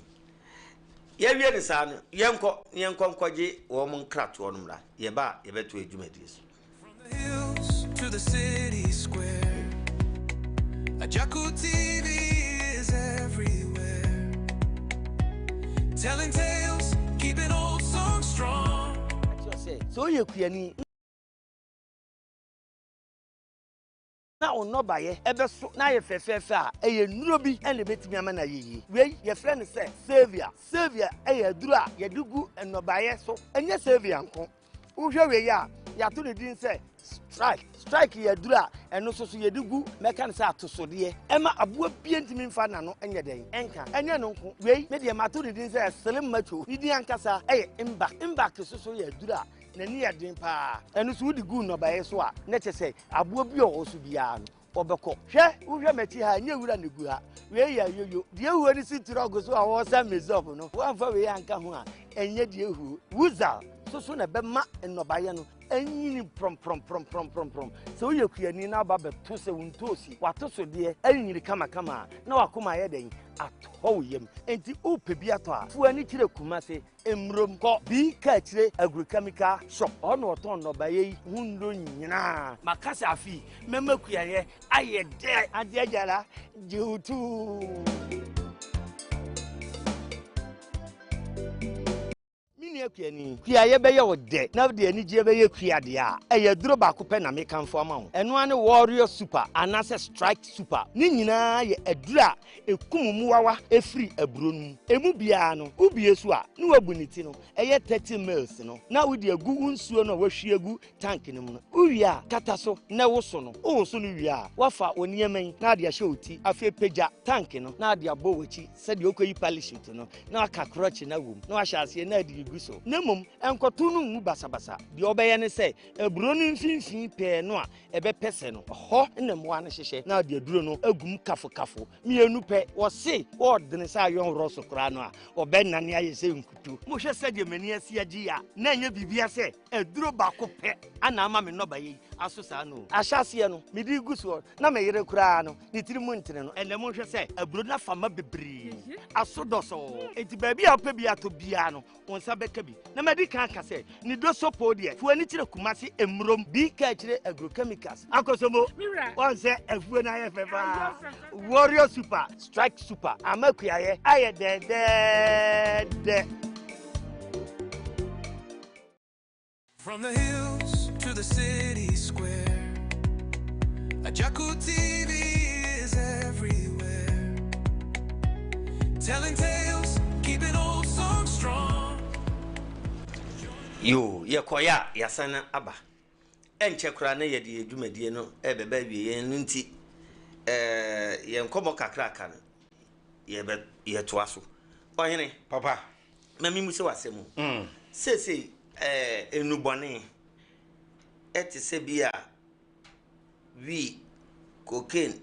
Yɛwie no saa no, yɛnkɔ na yɛnkɔ nkɔgye wɔn nkratoɔ no mmra. Yɛba a, yɛbɛto yɛn dwumadie so. From the hills to the city square, Agyarko TV is everywhere. Telling tales, keeping old songs strong. Sɛ woyɛ kuani na wo nnɔbaeɛ bɛso na ayɛ fɛfɛɛfɛ a, ɛyɛ nnuro bi na ɛbɛtumi ama no ayɛ yie. Wei, yɛfrɛ no sɛ Salvia. Salvia yɛ aduro a yɛde gu nnɔbaeɛ so. Ɛnyɛ Salvia nko. Wohwɛ wei a, yɛato ne din sɛ Strike. Strike yɛ aduro a ɛno nso so yɛde gu, mɛka no sɛ atosodeɛ. Ɛma aboa biara ntumi mfa n'ano nyɛ dɛn? Nka. Ɛnyɛ ɛno nko. Wei, me deɛ mato ne din sɛ Slim Macho. Ne din ankasa yɛ Mbak. Mbak nso so yɛ aduro a n'ani yɛ den paa. Ɛno nso wode gu nnɔbaeɛ so a, na kyerɛ sɛ Aboa bi a ɔwɔ so biara no, ɔbɛkɔ. Hwɛ, wohwɛ m'akyi ha a, ɛnyɛ wura na egu ha. Wei yɛ ayoyo. Deɛ ehuo no si trɔk so a wɔresa Mesop no, woamfa wei anka ho a, ɛnyɛ deɛ ehuo. Wuzal nso so na ɛbɛma nnɔbaeɛ no anyini prɔmprɔmprɔmprɔmprɔm. Sɛ woyɛ kuani na woba bɛto sɛ wo ntoosi, w'atosodeɛ anyini kamakama a, na w'akoma ayɛ dɛn? Atɔ wo yam. Enti wopɛ bi atɔ a, fa w'ani kyerɛ Kumase Mmurom kɔ Bii Kaakyire Agrochemical Shop, hɔ na wɔtɔn nnɔbaeɛ yi ho nnuro nyinaa. Maka sɛ afe yi mɛma kuayɛ ayɛ dɛ. Auntie Agyara, gye wo tuu. Me nua kuani, kuayɛ bɛyɛ wo dɛ na wode anigyeɛ bɛyɛ kua deɛ a, ɛyɛ aduro baako pɛ na mekamfo ama wo. Ɛno ara ne Warrior Super anaasɛ Strike Super. Ne nyinaa yɛ aduro a Ɛkum mmoawa firi aburo no mu. Ɛmu biara no, wobue so a, na woabu ne ti no, ɛyɛ 30 mils no, na wode agu wo nsuo no a woahwie agu tank no mu no. Wowie a, kata so na woso no. Wowoso no wie a, woafa wo nneɛma yi na ade ahyɛ wo ti. Afei pagya tank no na ade abɔ w'akyi sɛdeɛ wokɔyi parachute no, na woaka krɔkye no awom, na woahyɛ aseɛ na ade regu so. Na mmom, nkɔto no ngu basabasa. Deɛ wobɛyɛ ne sɛ, aburo no mfimfini pɛɛ no a ɛbɛpɛ sɛ no, ɛhɔ na mmoa no hyehyɛ na ɔde aduro no agu mu kafokafo mmienu pɛ. Wɔse wɔɔdene sɛ ayɔnworɔ so koraa no a, wɔbɛnane ayɛ sɛ nkuto. Mohwɛ sɛdeɛ m'ani asi agye yi a, na ɛnyɛ biribiara sɛ aduro baako pɛ ana ama me nnɔbaeɛ yi aso saa no o. Ahyɛaseɛ no, mede regu soɔ na me yere koraa no, ne tiri mu ntene no. Ɛnnɛ monhwɛ sɛ aburo no afa ma bebree, aso dɔsɔɔ. Enti baabi a wopɛ bi atɔ biara no, Wo nsa bɛka bi. Na madi kan aka sɛ, ne dosopo deɛ, fo ani kyerɛ Kumasi Mmurom. Bi ka akyire Agrochemicals. Akosombo, wɔn sɛ afuo no ayɛ fɛ paa. Warrior Super, Strike Super, ama kuayɛ ayɛ dɛdɛɛdɛ. From the hills to the city square, Agyarko TV is everywhere. Telling tales, keeping old songs strong. Yoo, yɛkɔeɛ a, yɛasan aba. Ɛnkyɛ koraa na yɛde yɛn dwumadie no rebɛba awieeɛ, ɛno nti eh, yɛn nkɔmmɔ kakraka no, yɛbɛ, yɛtoa so. Ɔhene. Papa. Ma memmisa wo asɛm o. Seesei eh, nnubɔne te sɛ bi a wii, cocaine,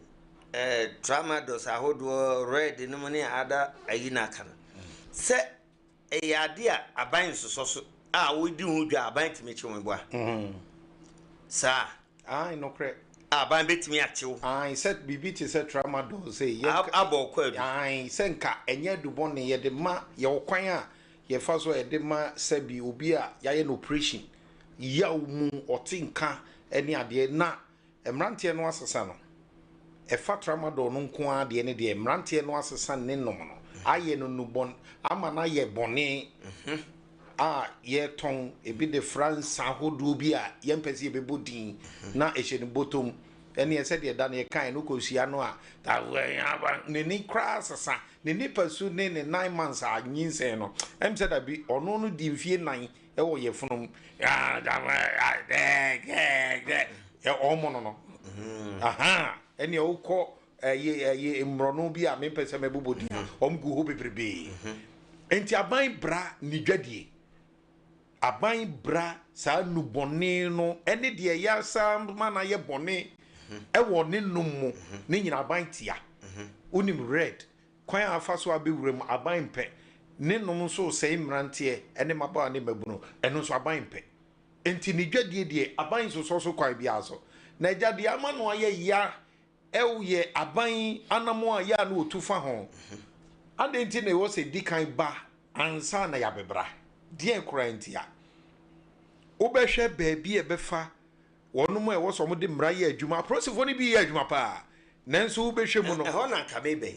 eh, tramadol ahodoɔ, red nom ne ada ayi no aka no. Sɛ ɛyɛ ade a aban nsosɔ so a wodi ho dwa a aban tumi kye wɔn boa. Saa. Ae, nokorɛ. Aban bɛtumi akyew. Ae, sɛ biribi te sɛ tramadol sei, yɛnka. Abɔ ɔkɔ adu. Ae, sɛ nka ɛnyɛ adubɔne, yɛde ma, yɛwɔ kwan a yɛfa so a yɛde ma sɛbi obi a yɛayɛ no operation, yaw mu, ɔte nka ne adeɛ, na mmeranteɛ no asesa no. Ɛfa tramadol no nko ara deɛ ne deɛ, mmeranteɛ no asesa ne nom no, ayɛ no nnubɔn, ama no ayɛ bɔne a yɛtɔn, ebi de fra nsa ahodoɔ bi a yɛmpɛ sɛ yɛbɛbɔ din na ɛhyɛ ne bɔtɔm. Ɛneɛ sɛdeɛ da no yɛkaeɛ no, wokɔhyia no a, n'ani koraa sesa, ne nipasu ne ne 9 months a nyinsɛn no, ɛm sɛ dabi, ɔno no di mfie 4 ɛwɔ yɛfunu mu, ɔmo no, aha, ɛneɛ wokɔ ɛyɛ mmorɔno bi a mempɛ sɛ mɛbobɔ din a, ɔmo gu hɔ bebrebee. Nti aban bra ne dwadie, aban bra saa nubɔne no ɛne deɛ yɛasa ma no ayɛ bɔne ɛwɔ ne nom mu ne nyina, aban tia. Wonim red kwan a afa so abɛwura mu, aban mpɛ ne nom nso sɛe mmeranteɛ ɛne mmabaawa ne mmabunu, ɛno nso aban mpɛ. Nti ne dwadie deɛ, aban nsosɔ so kwan biara so. Na agya, deɛ ama no ayɛ ya ɛyɛ aban anamo a yɛ a na wɔtu fa ho. Adɛn nti na ɛwɔ sɛ di kan ba ansa na yɛabɛbra? Deɛ koraa nti a wobɛhwɛ baabi a ɛbɛfa wɔnom a ɛwɔ sɛ wɔde mmara yɛ adwuma, apolisifoɔ no bi yɛ adwuma paa, nanso wobɛhwɛ mu no. Ɛhɔ na nka mebɛn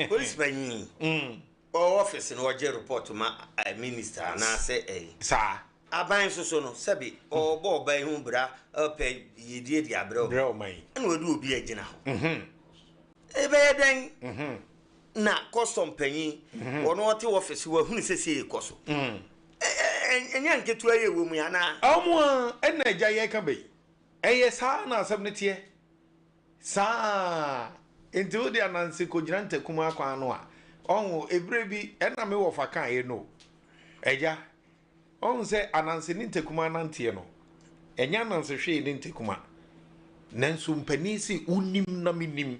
polisi panyin ɔwɔ office no, ɔgye report ma minister anaasɛ ɛyi. Saa. Aban nso so no, sɛbi ɔbɔ ɔban ho bra, ɔpɛ yɛdie de abrɛ. Brɛ ɔman yi. Ɛna ɔde obi agyina hɔ, ɛbɛyɛ dɛn na custom panyin wɔn ɔte office wahunu sɛ sei kɔ so? Ɛnyɛ nketewa yɛ wɔ mu yi anaa? Ɔmo a ɛna agya yɛka bɛyi, ɛyɛ saa na asɛm no teɛ saa. Nti wode Ananse kɔgyina Ntakum akwan no a, ɔho ebere bi ɛna me wɔfa kaeɛ no, agya, ɔho sɛ Ananse ne Ntakuma ananteɛ no, ɛnyɛ Ananse hwee ne Ntakuma, nanso mpanin se wonim na menim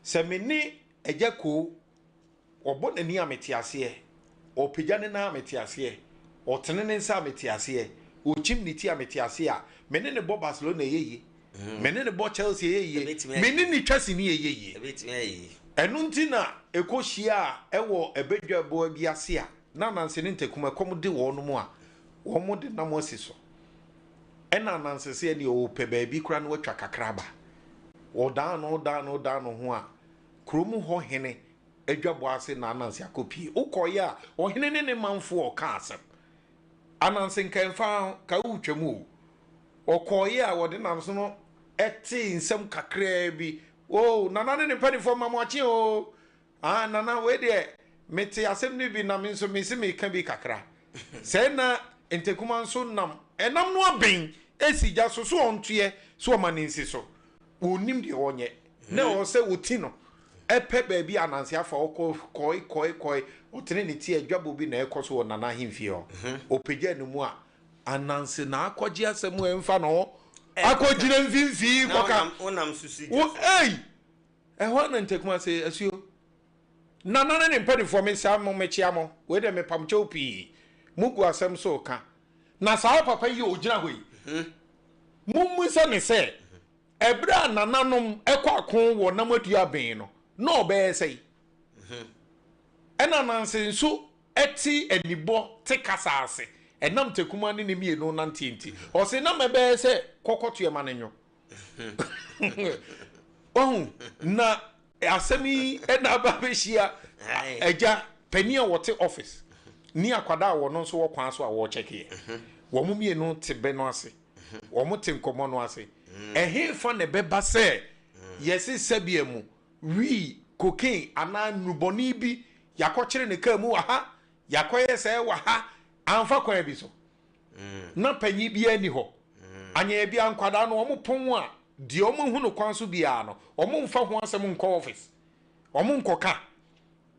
sɛ me ne agya koo ɔbɔ n'ani a mete aseɛ, ɔpagya ne nan a mete aseɛ, ɔtene ne nsa a mete aseɛ, ɔkyim ne ti a mete aseɛ a, me ne ne bɔ Barcelona ɛyɛ yie, me ne ne bɔ Chelsea ɛyɛ yie, me ne ne twa sini ɛyɛ yie. Ɛbɛtumi ayɛ yie. Ɛno nti na ɛkɔ hyia a ɛwɔ ɛbɛdwa bi ase a na Ananse ne Ntakuma ɛkɔm de wɔn mu a wɔn de nam asi so, ɛna Ananse sɛ ɛne ɔpɛ baabi koraa na watwa kakra aba. Ɔdan no dan no dan no ho a, kurom hɔ hene adwabɔ ase na Ananse akɔpie. Wokɔyɛ a, ɔhene ne ne manfoɔ ɔka asɛm. Ananse nkɛmfa ka wotwa mu o. Ɔkɔɔyɛ a, wɔde nam so no ɛte nsɛm kakraa bi o. Nana ne ne mpanimfoɔ ma mo akye o. Ah, nana, wei deɛ mete asɛm no bi na me nso mesi meka bi kakra sɛ na Ntakuma nso nam ɛnam no abɛn esi gya so so ɔntoɛ so ɔma ne nsi so, wɔnnim deɛ ɔnyɛ na ɛwɔ sɛ wɔti no ɛpɛ baabi a Ananse afa. Ɔkɔ kɔe kɔe kɔe, ɔtene ne ti, adwabɔ bi na ɛkɔ so wɔ nana ahemfie hɔ. Ɔpagya ne mu a, Ananse na akɔgye asɛm a ɛmfa no akɔgyina mfimfini kɔka. Wonam susu. Wo ei, ɛhɔ na Ntakuma sɛ asuo nana ne ne mpanimfoɔ, mesia mo, mekyia mo. Wei deɛ mepam kyɛw pii, mugu asɛm so ka na saa papa yi a ɔgyina hɔ yi, mummisa ne sɛ ɛberɛ a nananom ɛkɔ ako wɔ nam adua abɛn no na ɔbɛyɛ sɛi. Ɛna Ananse nso ɛte anibɔ te kasa ase, ɛnam Takuma ne ne mmienu nanteɛ nti, ɔse nam ɛbɛyɛ sɛ kɔkɔtoɛ ma no nwo ɔhu. Na asɛm yi ɛna aba bɛhyia agya panin a wɔte office ne akwadaa a wɔno nso wɔ kwan so a wɔrekyɛkeɛ. Wɔn mmienu te bɛ no ase, wɔn te nkɔmmɔ no ase. Ɛhe fa na ɛbɛba sɛ yɛse sɛbea mu wii, cocaine anaa nnubɔne bi yɛakɔkyere ne kaa mu wɔ ha, yɛakɔyɛ sɛ wɔ ha, amfa kwan bi so na panyin biara ni hɔ anyɛ bia nkwadaa no wɔn pɔn a deɛ wɔn ahu no kwan so biara no, wɔn mfa ho asɛm nkɔ office, wɔn nkɔka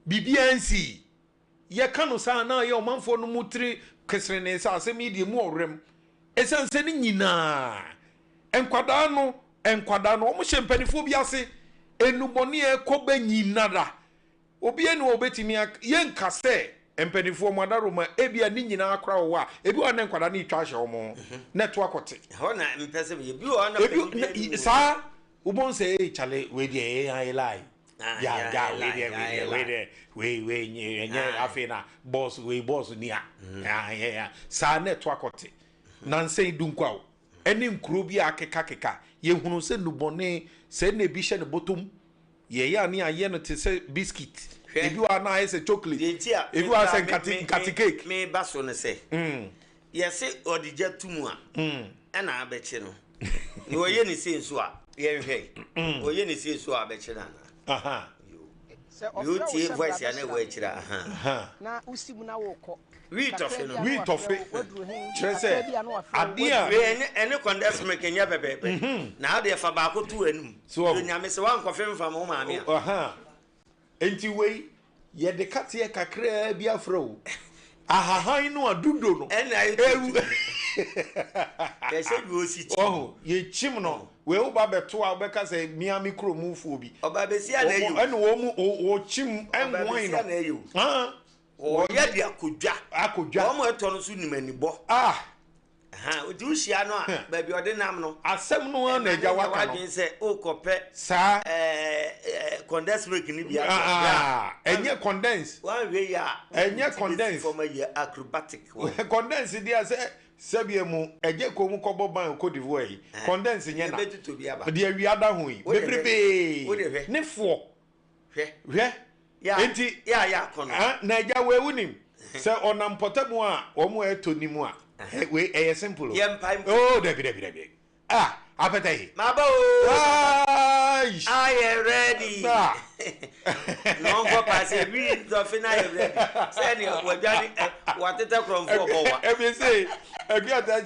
biribiara nsi. Yɛka no saa na yɛ ɔmanfoɔ no mu tiri kesere ne nsa. Asɛm yi deɛ mu ɔwerɛm, ɛsiane sɛ ne nyinaa nkwadaa no wɔn hyɛ mpanimfoɔ bi ase. Enubɔne a ɛkɔ bɛ nyinara, obiara ni wɔ obetumi yɛnka sɛ. mpanimfoɔ mo adaroma, ebia ne nyinaa kora wɔ hɔ a, ebi wɔ hɔ a na nkwadaa no retwa ahyɛ wɔn ho na ɛto akɔte. Ɛhɔ na mpɛ sɛ meyɛ. Bi wɔ hɔ na Ebi panyin bi na anim wɔ. Saa wobɛhu sɛ ee chale, wei deɛ ɛyɛ ayɛ lie. Ah, Ya ya, ya ɛyɛ wei lie, deɛ ya, wei deɛ ɛyɛ wei lie. deɛ wei wei nyɛ ɛnyɛ Ah. afei na boss wei boss ni a. Ah, yɛ ya. Saa na ɛto akɔte. Nansa yi Dunkwa o, ɛne nkuro bi a akekakeka, yɛhunu sɛ nnubɔne sɛ na ebi hyɛ ne bɔtɔm. Yɛyɛ a ne ayɛ no te sɛ biscuit. Hwɛ. Ebi wɔ a na ayɛ sɛ chocolate. Deɛ nti a Ebi wɔ a sɛ me- nkate nkate cake. Meba so no sɛ yɛse ɔde gya to mu a ɛna abɛkye no, na ɔyɛ ne sei nso a, yɛnhwɛ, ɔyɛ ne sei nso a, abɛkye no anaa? Sɛ ɔfrɛ Deɛ wo wotie sɛ voice bra a na ɛwɔ bɛsra me akyire a, aha. Na wosi mu na wokɔ Wii kakra tɔfe bi no. a na Wii wafrɛ tɔfe. wo, waduru he Kyerɛ kakra sɛ bi a na wafrɛ wo, adeɛ a waduru Wei he. ɛne condensed milk nyɛ pɛpɛɛpɛ, na wode fa baako to w'anum. So ɔho. Nyame sɛ woankɔfe mfa mo maame a. Nti wei yɛde kateɛ kakraa bi afrɛ wo ahahan no a dudo no. Ɛna ayɛ ewu tuntum yɛhyɛ bi osi kyi. Ɔho yɛkyim no wei, woba bɛto a wobɛka sɛ mia me kurom fuo bi. Ɔba bɛsi a na ɛyɛ o. Ɛne wɔn mu wɔkyim Ɔba ɛnwan bɛsi no a na ɛyɛ o. Wɔyɛ de akɔdwa. Akɔdwa. Wɔn a ɛtɔ no so nim anibɔ. Nti wohyia no a, baabi a ɔde nam no, Asɛm no ara na ɛma agya no nya waka no. w'adwene sɛ wokɔpɛ Saa. Condensed milk no bi atɔ. Ɛnyɛ condense. Woanhwɛ yi a, Ɛnyɛ wode ti bɛsi condense. fam ayɛ acrobatic wɔ. Condense deɛ, sɛ sɛbea mu ɛgye kɔn mu kɔbɔ ban Cote d'Ivoire yi, condense nyɛ na Yɛbɛtotɔ bi aba. Deɛ awia da ho yi Wode hwɛ. bebrebee Wode hwɛ. ne foɔ. Hwɛ. Hwɛ. Yɛ a Nti yɛ a yɛ akɔ no. Na agya wei, wonim sɛ ɔnam pɔtɛ a wɔn ɛtɔ ni mu a, wei ɛyɛ simple o. Yɛmpae mpo. Oh, dabi dabi dabi, ah, apɛtɛ yi. Maba o. Aish. I am ready. Na ɔnkɔ paase wi tɔfe na ayɛ ready. Sɛdeɛ wadwane ɛ watetɛ korɔmfoɔ bɔ wa. Ebi se akuata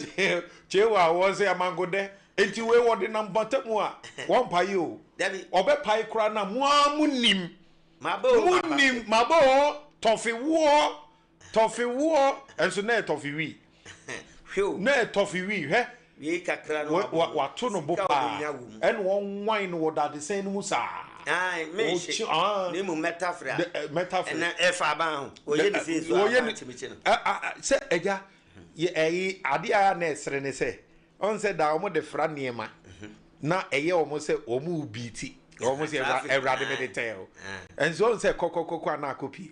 kye wa wɔ sɛ amangodɛ, nti wei wɔde nam pɔtɛ mu a wɔn yi o. Dabi. Ɔbɛpae koraa na mo a mo nim. Maba o. Mo Maba. nim maba o, tɔfe woɔ, tɔfe woɔ, ɛnso na yɛ tɔfe wi. Hwɛ o. Na yɛ tɔfe wi, hwɛ. Wei kakra no Wato no bo sika a paa. ɔbɛnya wɔ mu. Ɛna wɔnwan no wɔ dadesɛn no mu saa. Ae, menhye. Ɔkyi- ah. Na emu mɛtafere a. Mɛtafere. Ɛna ɛfa aban ho. Ɔyɛ ne sei so a, Wɔyɛ aban ne kyimikyimi no. Sɛ agya yɛ ɛyi adeɛ a na ɛsere ne sɛ ɔn sɛ da wɔn de fra nneɛma na ɛyɛ wɔn sɛ wɔn rebiiti wɔn sɛ Awurade mi de tɛ o, ɛnso ɔn sɛ kɔkɔkɔkɔ a na akɔ pie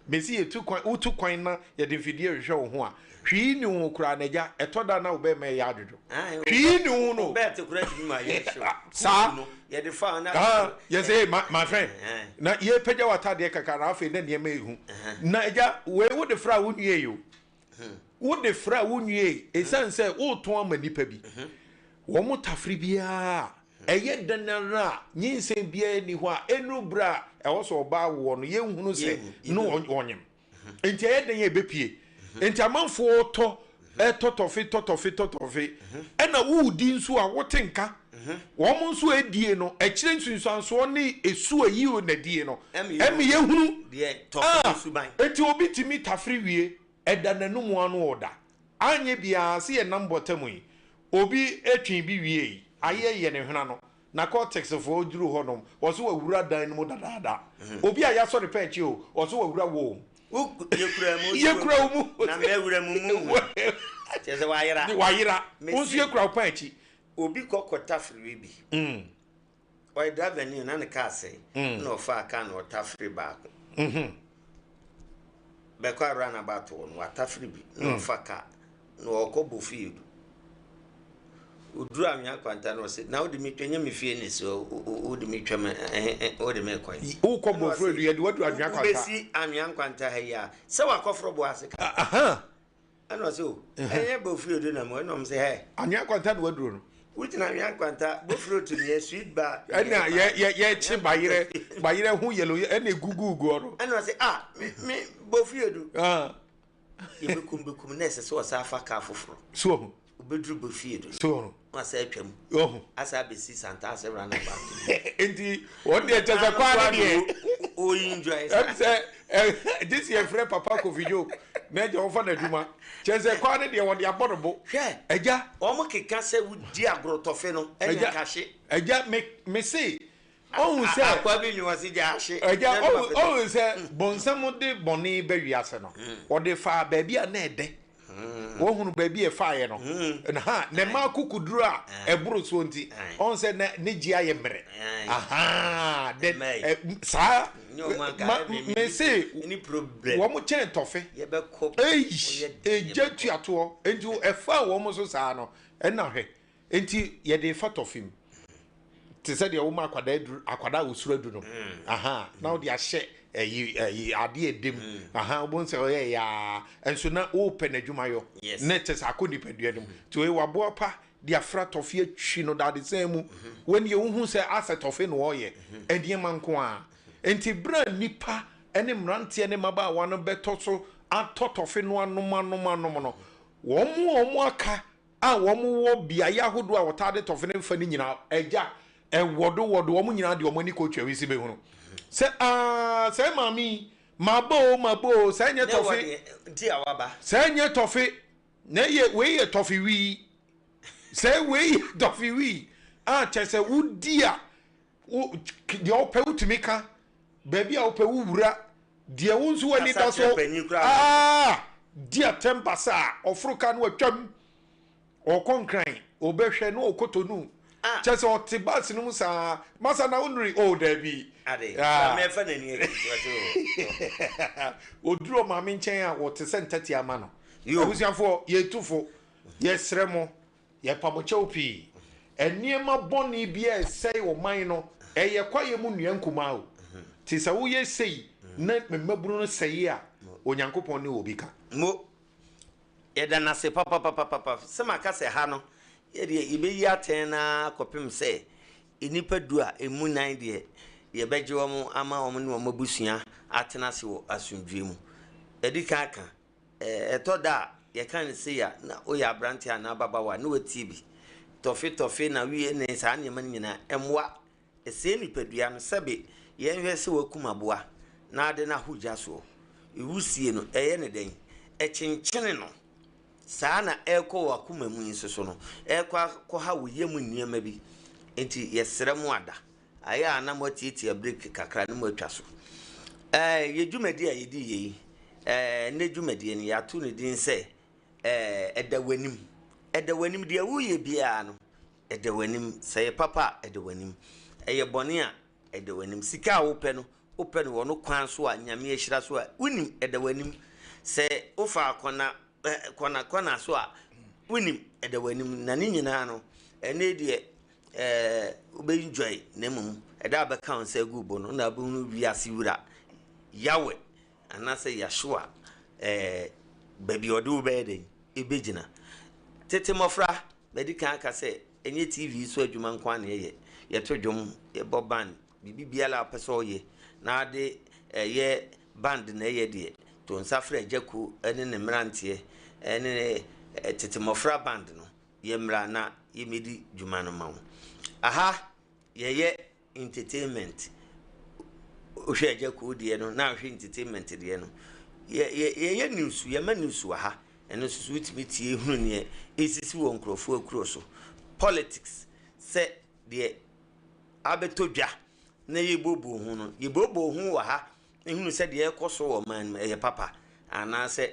mesi yɛtu kwan, wotu kwan na yɛde mfidie hwehwɛ wo ho a, hwii ni wo ho koraa na agya ɛtɔ da na wo bɛrima ɛyɛ adwodwo, hwii ni wo ho no. Bɛɛte koraa tumi ma yɛ hyew. Saa. No yɛde fa na. Ah, yɛ sɛ hey, my friend, na yɛpagya w'atadeɛ kakra na afei na nneɛma ehu na agya wei wode fra a wonwie yi o, wode fra a wonwie, ɛsiane sɛ wotɔn ama nipa bi, wɔn mo tafere biara ɛyɛ dan ara a nyinsɛn biara ni hɔ a ɛnuru berɛ a ɛwɔ sɛ ɔbaa woɔ no, yɛnhunu sɛ no ɔnyem, nti ɛyɛ dan a ɛbɛpie, nti amanfoɔ tɔ ɛtɔ tɔfe tɔ tɔfe tɔ tɔfe, ɛna wodi nso a wote nka wɔn nso edie no akyire nsunsuansoɔ ne esu a yi o n'adie no ɛmi yɛhunu. Deɛ tɔfe Ah, no suban. eti obi tumi tafere wie ɛda n'anum ano ɔda anyɛ biara se yɛ nam bɔtɛ mu yi, obi etwi bi wie yi ayɛ yɛ ne hwena no na cortex foɔ duru hɔ nom, wɔso wawura dan no mu dadaada, obi a yasɔ ne pɛn akyi o, wɔso wawura wɔ mu. Yɛkura mu. Yɛkura wo mu. Na mɛwura mu mu. Kyerɛ sɛ wayera. Wayera. Mesi. Wo nso yɛkura wo pɛn akyi. Obi kɔ kɔtafere bi. Ɔyɛ driver ni na ne kaa sɛe. Na ɔfaa kaa na ɔtafere baako. Bɛkɔ awura na bato no watafere bi na ɔfa kaa na ɔkɔ bɔ fie du. Oduru Anwea Kwanta na ɔsɛ na wode me twa nyɛ me fie ne so, wode me twa me wode me kɔ yi. Wokɔ bɔfuro du, yɛde wadu Anwea Kwanta. Wobɛsi Anwea Nkwanta ha yi a sɛ wakɔforo bo ase ka. Ɛna ɔsɛ o ɛnyɛ bɔfuro du na mo, ɛna ɔm sɛ hɛ. Anwea Kwanta na waduro no. Wogyina Anwea Nkwanta bɔfuro tu neɛ sweet bar. Ɛna yɛ yɛ yɛkye bayerɛ, bayerɛ ho yellow ɛna egugu gu hɔ no. Ɛna ɔsɛ ah, me bɔfuro du. Yɛbɛkum bɛkum na ɛsɛ sɛ ɔsa afa kaa foforɔ. So ɔho. Obɛduru bɔfie du. So ɔho. Na ɔsa atwam. Ɔho. Asa abɛsi Santase roundabout. Nti wɔn deɛ kyɛ sɛ kwan no deɛ. Oyi enjoy. Ɛm sɛ ɛ this yɛ frɛ Papa Kofi Job na ɛgya wɔfa n'adwuma kyɛ sɛ kwan no deɛ wɔde abɔ no bo. Hwɛ. Ɛgya. Wɔn keka sɛ wodi agorɔ tɔfe no ɛna Ɛgya kahye. Ɛgya, me se Ɔhu sɛ. Akwa bi nwi wɔsi gya ahye. Agya ɔhu sɛ bɔnsam de bɔne ba wiase no, ɔde faa baabi a na ɛdɛ. Wɔhunu baabi a ɛfaeɛ no. Ha, ne mma akokoduro a ɛboro soɔ nti, ɔhu sɛ na ne gye ayɛ mmerɛ. Aha, de saa ma me se wɔn kyɛn tɔfe. Ei, egya tuatoɔ. Nti ɛfaa wɔn so saa no, ɛna hwɛ. Enti yɛde refa tɔfe mu te sɛ deɛ woma akwadaa aduru akwadaa a osuro adu no mm. aha na wode ahyɛ ɛyi ɛyi adeɛ ɛdam mm. aha wobɛhu sɛ ɔyɛ yaa nso na wopɛ n'adwumayɔ na kyɛ sɛ akɔ nipadua no mu nti ɔyɛ waboa pa de afra tɔfe atwi no dadesɛn mu mm-hmm. wɔn deɛ wohu sɛ asɛ tɔfe na ɔyɛ mm-hmm. nneɛma nko a nti berɛ a nipa ne mmeranteɛ ne mmabaawa no bɛtɔ so atɔ tɔfe no anom anom anom no wɔn a wɔn aka a wɔwɔ beaeɛ ahodoɔ a wɔtaa de tɔfe no mfa no nyinaa, agya, ɛwɔdo wɔdo, wɔn nyinaa de wɔn ani kɔ Twawisi bɛhunu sɛ, aa, sɛɛ maame yi, maba o, maba o, sɛɛ nyɛ tɔfe, sɛɛ nyɛ tɔfe, na ɛyɛ, wei yɛ tɔfe wii, sɛɛ wei yɛ tɔfe wii, a kyerɛ sɛ wodi a, wo, deɛ wopɛ wotumi ka, baabi a wopɛ wowura, deɛ wo nso w'ani da so aa di atɛm basaa, ɔforo ka no atwam, ɔkɔ Nkran, ɔbɛhwɛ na ɔkɔ Tonu, ah. Kyɛ sɛ ɔte bus no mu saa, masa na wonuri, oh daabi. Ade, ah. mɛfa n'ani akyi. Ɔduru ɔmaame nkyɛn a, wɔte sɛ ntɛtea ama no. Abusuafoɔ, yɛtu fo, yɛsrɛ mo, Yɛpa mo kyɛw pii. Nneɛma bɔne bi a ɛsɛe ɔman no, ɛyɛ kwaeɛ mu nnua nkumaa o. Nti sɛ woyɛ sei na mmabunu no sɛe a, Onyankopɔn ne obi ka. Mo, yɛda no ase papapapapa. Sɛ maka sɛ ha no, yɛdeɛ yɛbɛyi atɛn no ara kɔpem sɛ nnipa du a ɛmu nan deɛ yɛbɛgye wɔn ama wɔn ne wɔn abusua atena ase wɔ asomdwoeɛ mu. Yɛadi kan aka Ɛtɔ da a, yɛka no sei a, na woyɛ aberante anaa ababaawa na woatie bi. Tɔfe tɔfe na wie ne saa nneɛma no nyinaa, ɛmmoa. Ɛsɛe nipadua no. Sɛbe yɛnhwɛ sɛ woakum aboa na ade no aho gya soɔ. Wusie no, ɛyɛ no dɛn? Ɛkyenkyene no. Saa na ɛrekɔ w'akoma mu yi nso so no, ɛrekɔ akɔha wo yam nneɛma bi. Enti yɛsrɛ mo ada. Ayɛ a na moatiatia breki kakra na moatwa so. Ɛɛ, yɛ dwumadi a yɛdi yɛ yi, ɛɛ, nnɛ dwumadie no, yɛato ne din sɛ, ɛɛ, Ɛda W'anim. Ɛda W'anim, deɛ woreyɛ biara no, ɛda w'anim. Sɛ ɛyɛ papa a, ɛda w'anim. Ɛyɛ bɔne a, ɛda w'anim. Sika a wopɛ no, wopɛ no wɔ no kwan so a Nyame ahyira so a, wonim, ɛda w'anim. Sɛ wofa kɔna, kɔna, kɔna so a, wonim, ɛda w'anim. Na ne nyinaa no, ɛnɛ deɛ, ɛɛ wobɛ enjoy na mmom ɛda a bɛka wo nsa agu bo no na wobɛhunu wiase wura Yahweh anaasɛ Yahshua ɛɛ baabi a ɔde wo bɛyɛ dɛn ɛbɛgyina. Tete mmɔfra bɛdi kan aka sɛ ɛnyɛ TV so adwuma nko ara na yɛyɛ, yɛto dwom, yɛbɔ band, biribi biara a wopɛ sɛ ɔyɛ na ade ɛyɛ band na ɛyɛ deɛ to nsa frɛ Agya Kuo ne ne mmeranteɛ ne tete mmɔfra band no. Yɛmmra na yɛmmɛdi dwuma no ma wo. Aha yɛyɛ entertainment. Wohwɛ Agya Koo deɛ no na wohwɛ entertainment deɛ no. Yɛ yɛ yɛyɛ news, yɛma news wɔ ha. Ɛno nso so wotumi tie hunu neɛ ɛsisi wɔ nkurɔfoɔ akuro so. Politics sɛ deɛ abɛtɔ dwa na yɛbooboo ho no, yɛbooboo ho wɔ ha hunu sɛ deɛ ɛrekɔ so wɔ ɔman no mu ɛyɛ papa anaasɛ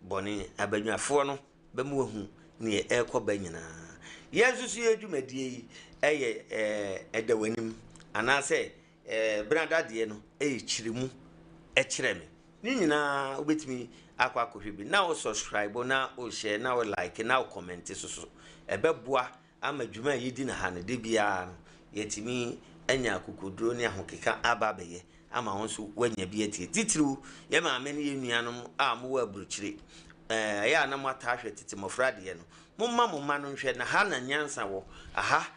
bɔne. Abadwafoɔ no bɛma wahu neɛ ɛrekɔ ba nyinaa. Yɛn nso so yɛn dwumadie yi yɛ ɛda w'anim anaasɛ benada deɛ no yɛ kyerɛ mu kyerɛ me. Ne nyinaa wobɛtumi akɔ akɔhwɛ bi na wo subscribe na wo share na wo like na wo comment so so ɛbɛboa ama dwuma a yɛdi no ha no, da biara no, yɛatumi anya akokoduro ne ahokeka aba abɛyɛ ama wo nso woanya bi atie. Titiriw, yɛn maame ne yɛn nuanom a mowɔ aburokyire, ɛyɛ a na moataa hwɛ tete mmɔfra deɛ no, momma mo mma no nhwɛ, na ha na nyansa wɔ, aha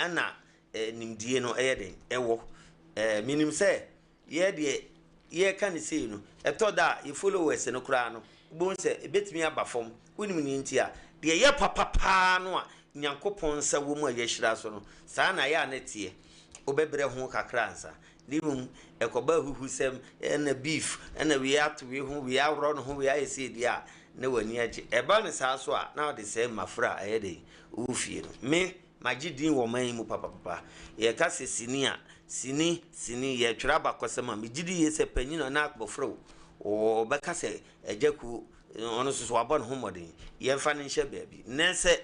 na nimdie no ɛyɛ den ɛwɔ. Menim sɛ Yɛ deɛ yɛreka no sei no, ɛtɔ da a yɛ followers no koraa no, wobɛhu sɛ ɛbɛtumi aba fam. Wonim nea nti a? Deɛ ɛyɛ papa paa no a Nyankopɔn nsa wɔ mu a yɛahyira so no, saa na ɛyɛ a na ɛteɛ. Wobɛbrɛ ho kakra ansa. Na mmom ɛkɔba ahuhusɛm, ɛna beef, ɛna wei ato wei ho, wei aworɔ ne ho, wei ayɛ sei deɛ a, na w'ani agye. Ɛba no saa nso a, na wode sɛe mmafra a ɛyɛ dɛn? Wɔ fie no. Me, Magye din wɔ ɔman yi mu papapapa. Yɛka sɛ sini a, sini, sini, yɛtwerɛ abakɔsɛm a, megye di yie sɛ panyin anaa abɔfra o, ɔbɛka sɛ Agya Kuo, ɔno nso so wabɔ ne ho mmɔden. Yɛmfa no nhyɛ baabi. Nnɛ sɛ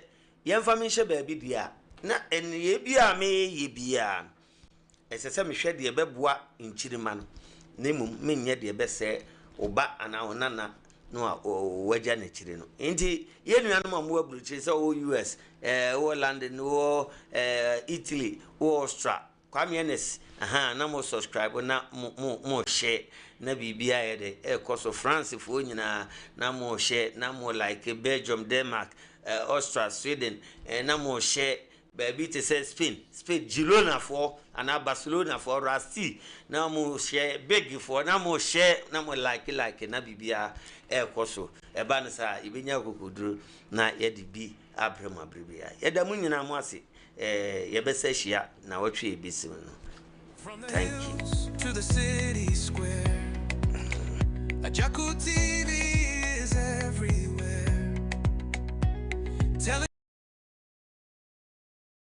yɛmfa me nhyɛ baabi deɛ a, na nneyɛɛ biara a meyɛ biara no, Ɛsɛ sɛ mehwɛ deɛ ɛbɛboa nkyirimma no, na mmom menyɛ deɛ ɛbɛsɛe wo ba anaa wo nana no a wagya n'akyiri no. Enti yɛn nuanom a wɔwɔ aburokyire, sɛ wowɔ US, eh, wowɔ London, wowɔ eh, Italy, wowɔ Austria, Kwame Ernest, aha, na mo subscribe na mo mo mo share na biribiara yɛ dɛ ɛrekɔ so. Francefoɔ nyinaa na mo share na mo like Belgium, Denmark, eh, Austria, Sweden, eh, na mo share Baabi te sɛ Spain, Spain, Gironafoɔ anaa Barcelonafoɔ, Rasti, na mo hyɛ Bigfoɔ, na mo hyɛ na mo like like na biribiara ɛrekɔ so. Ɛba no saa a, yɛbɛnya akokoduro na yɛde bi abrɛ mo aberɛ biara. Yɛda mo nyinaa mo ase. Ɛɛ yɛbɛsa ahyia nnawɔtwe a ɛbɛsi mu no. From the Thank you. hills to the city square, Agya Koo TV.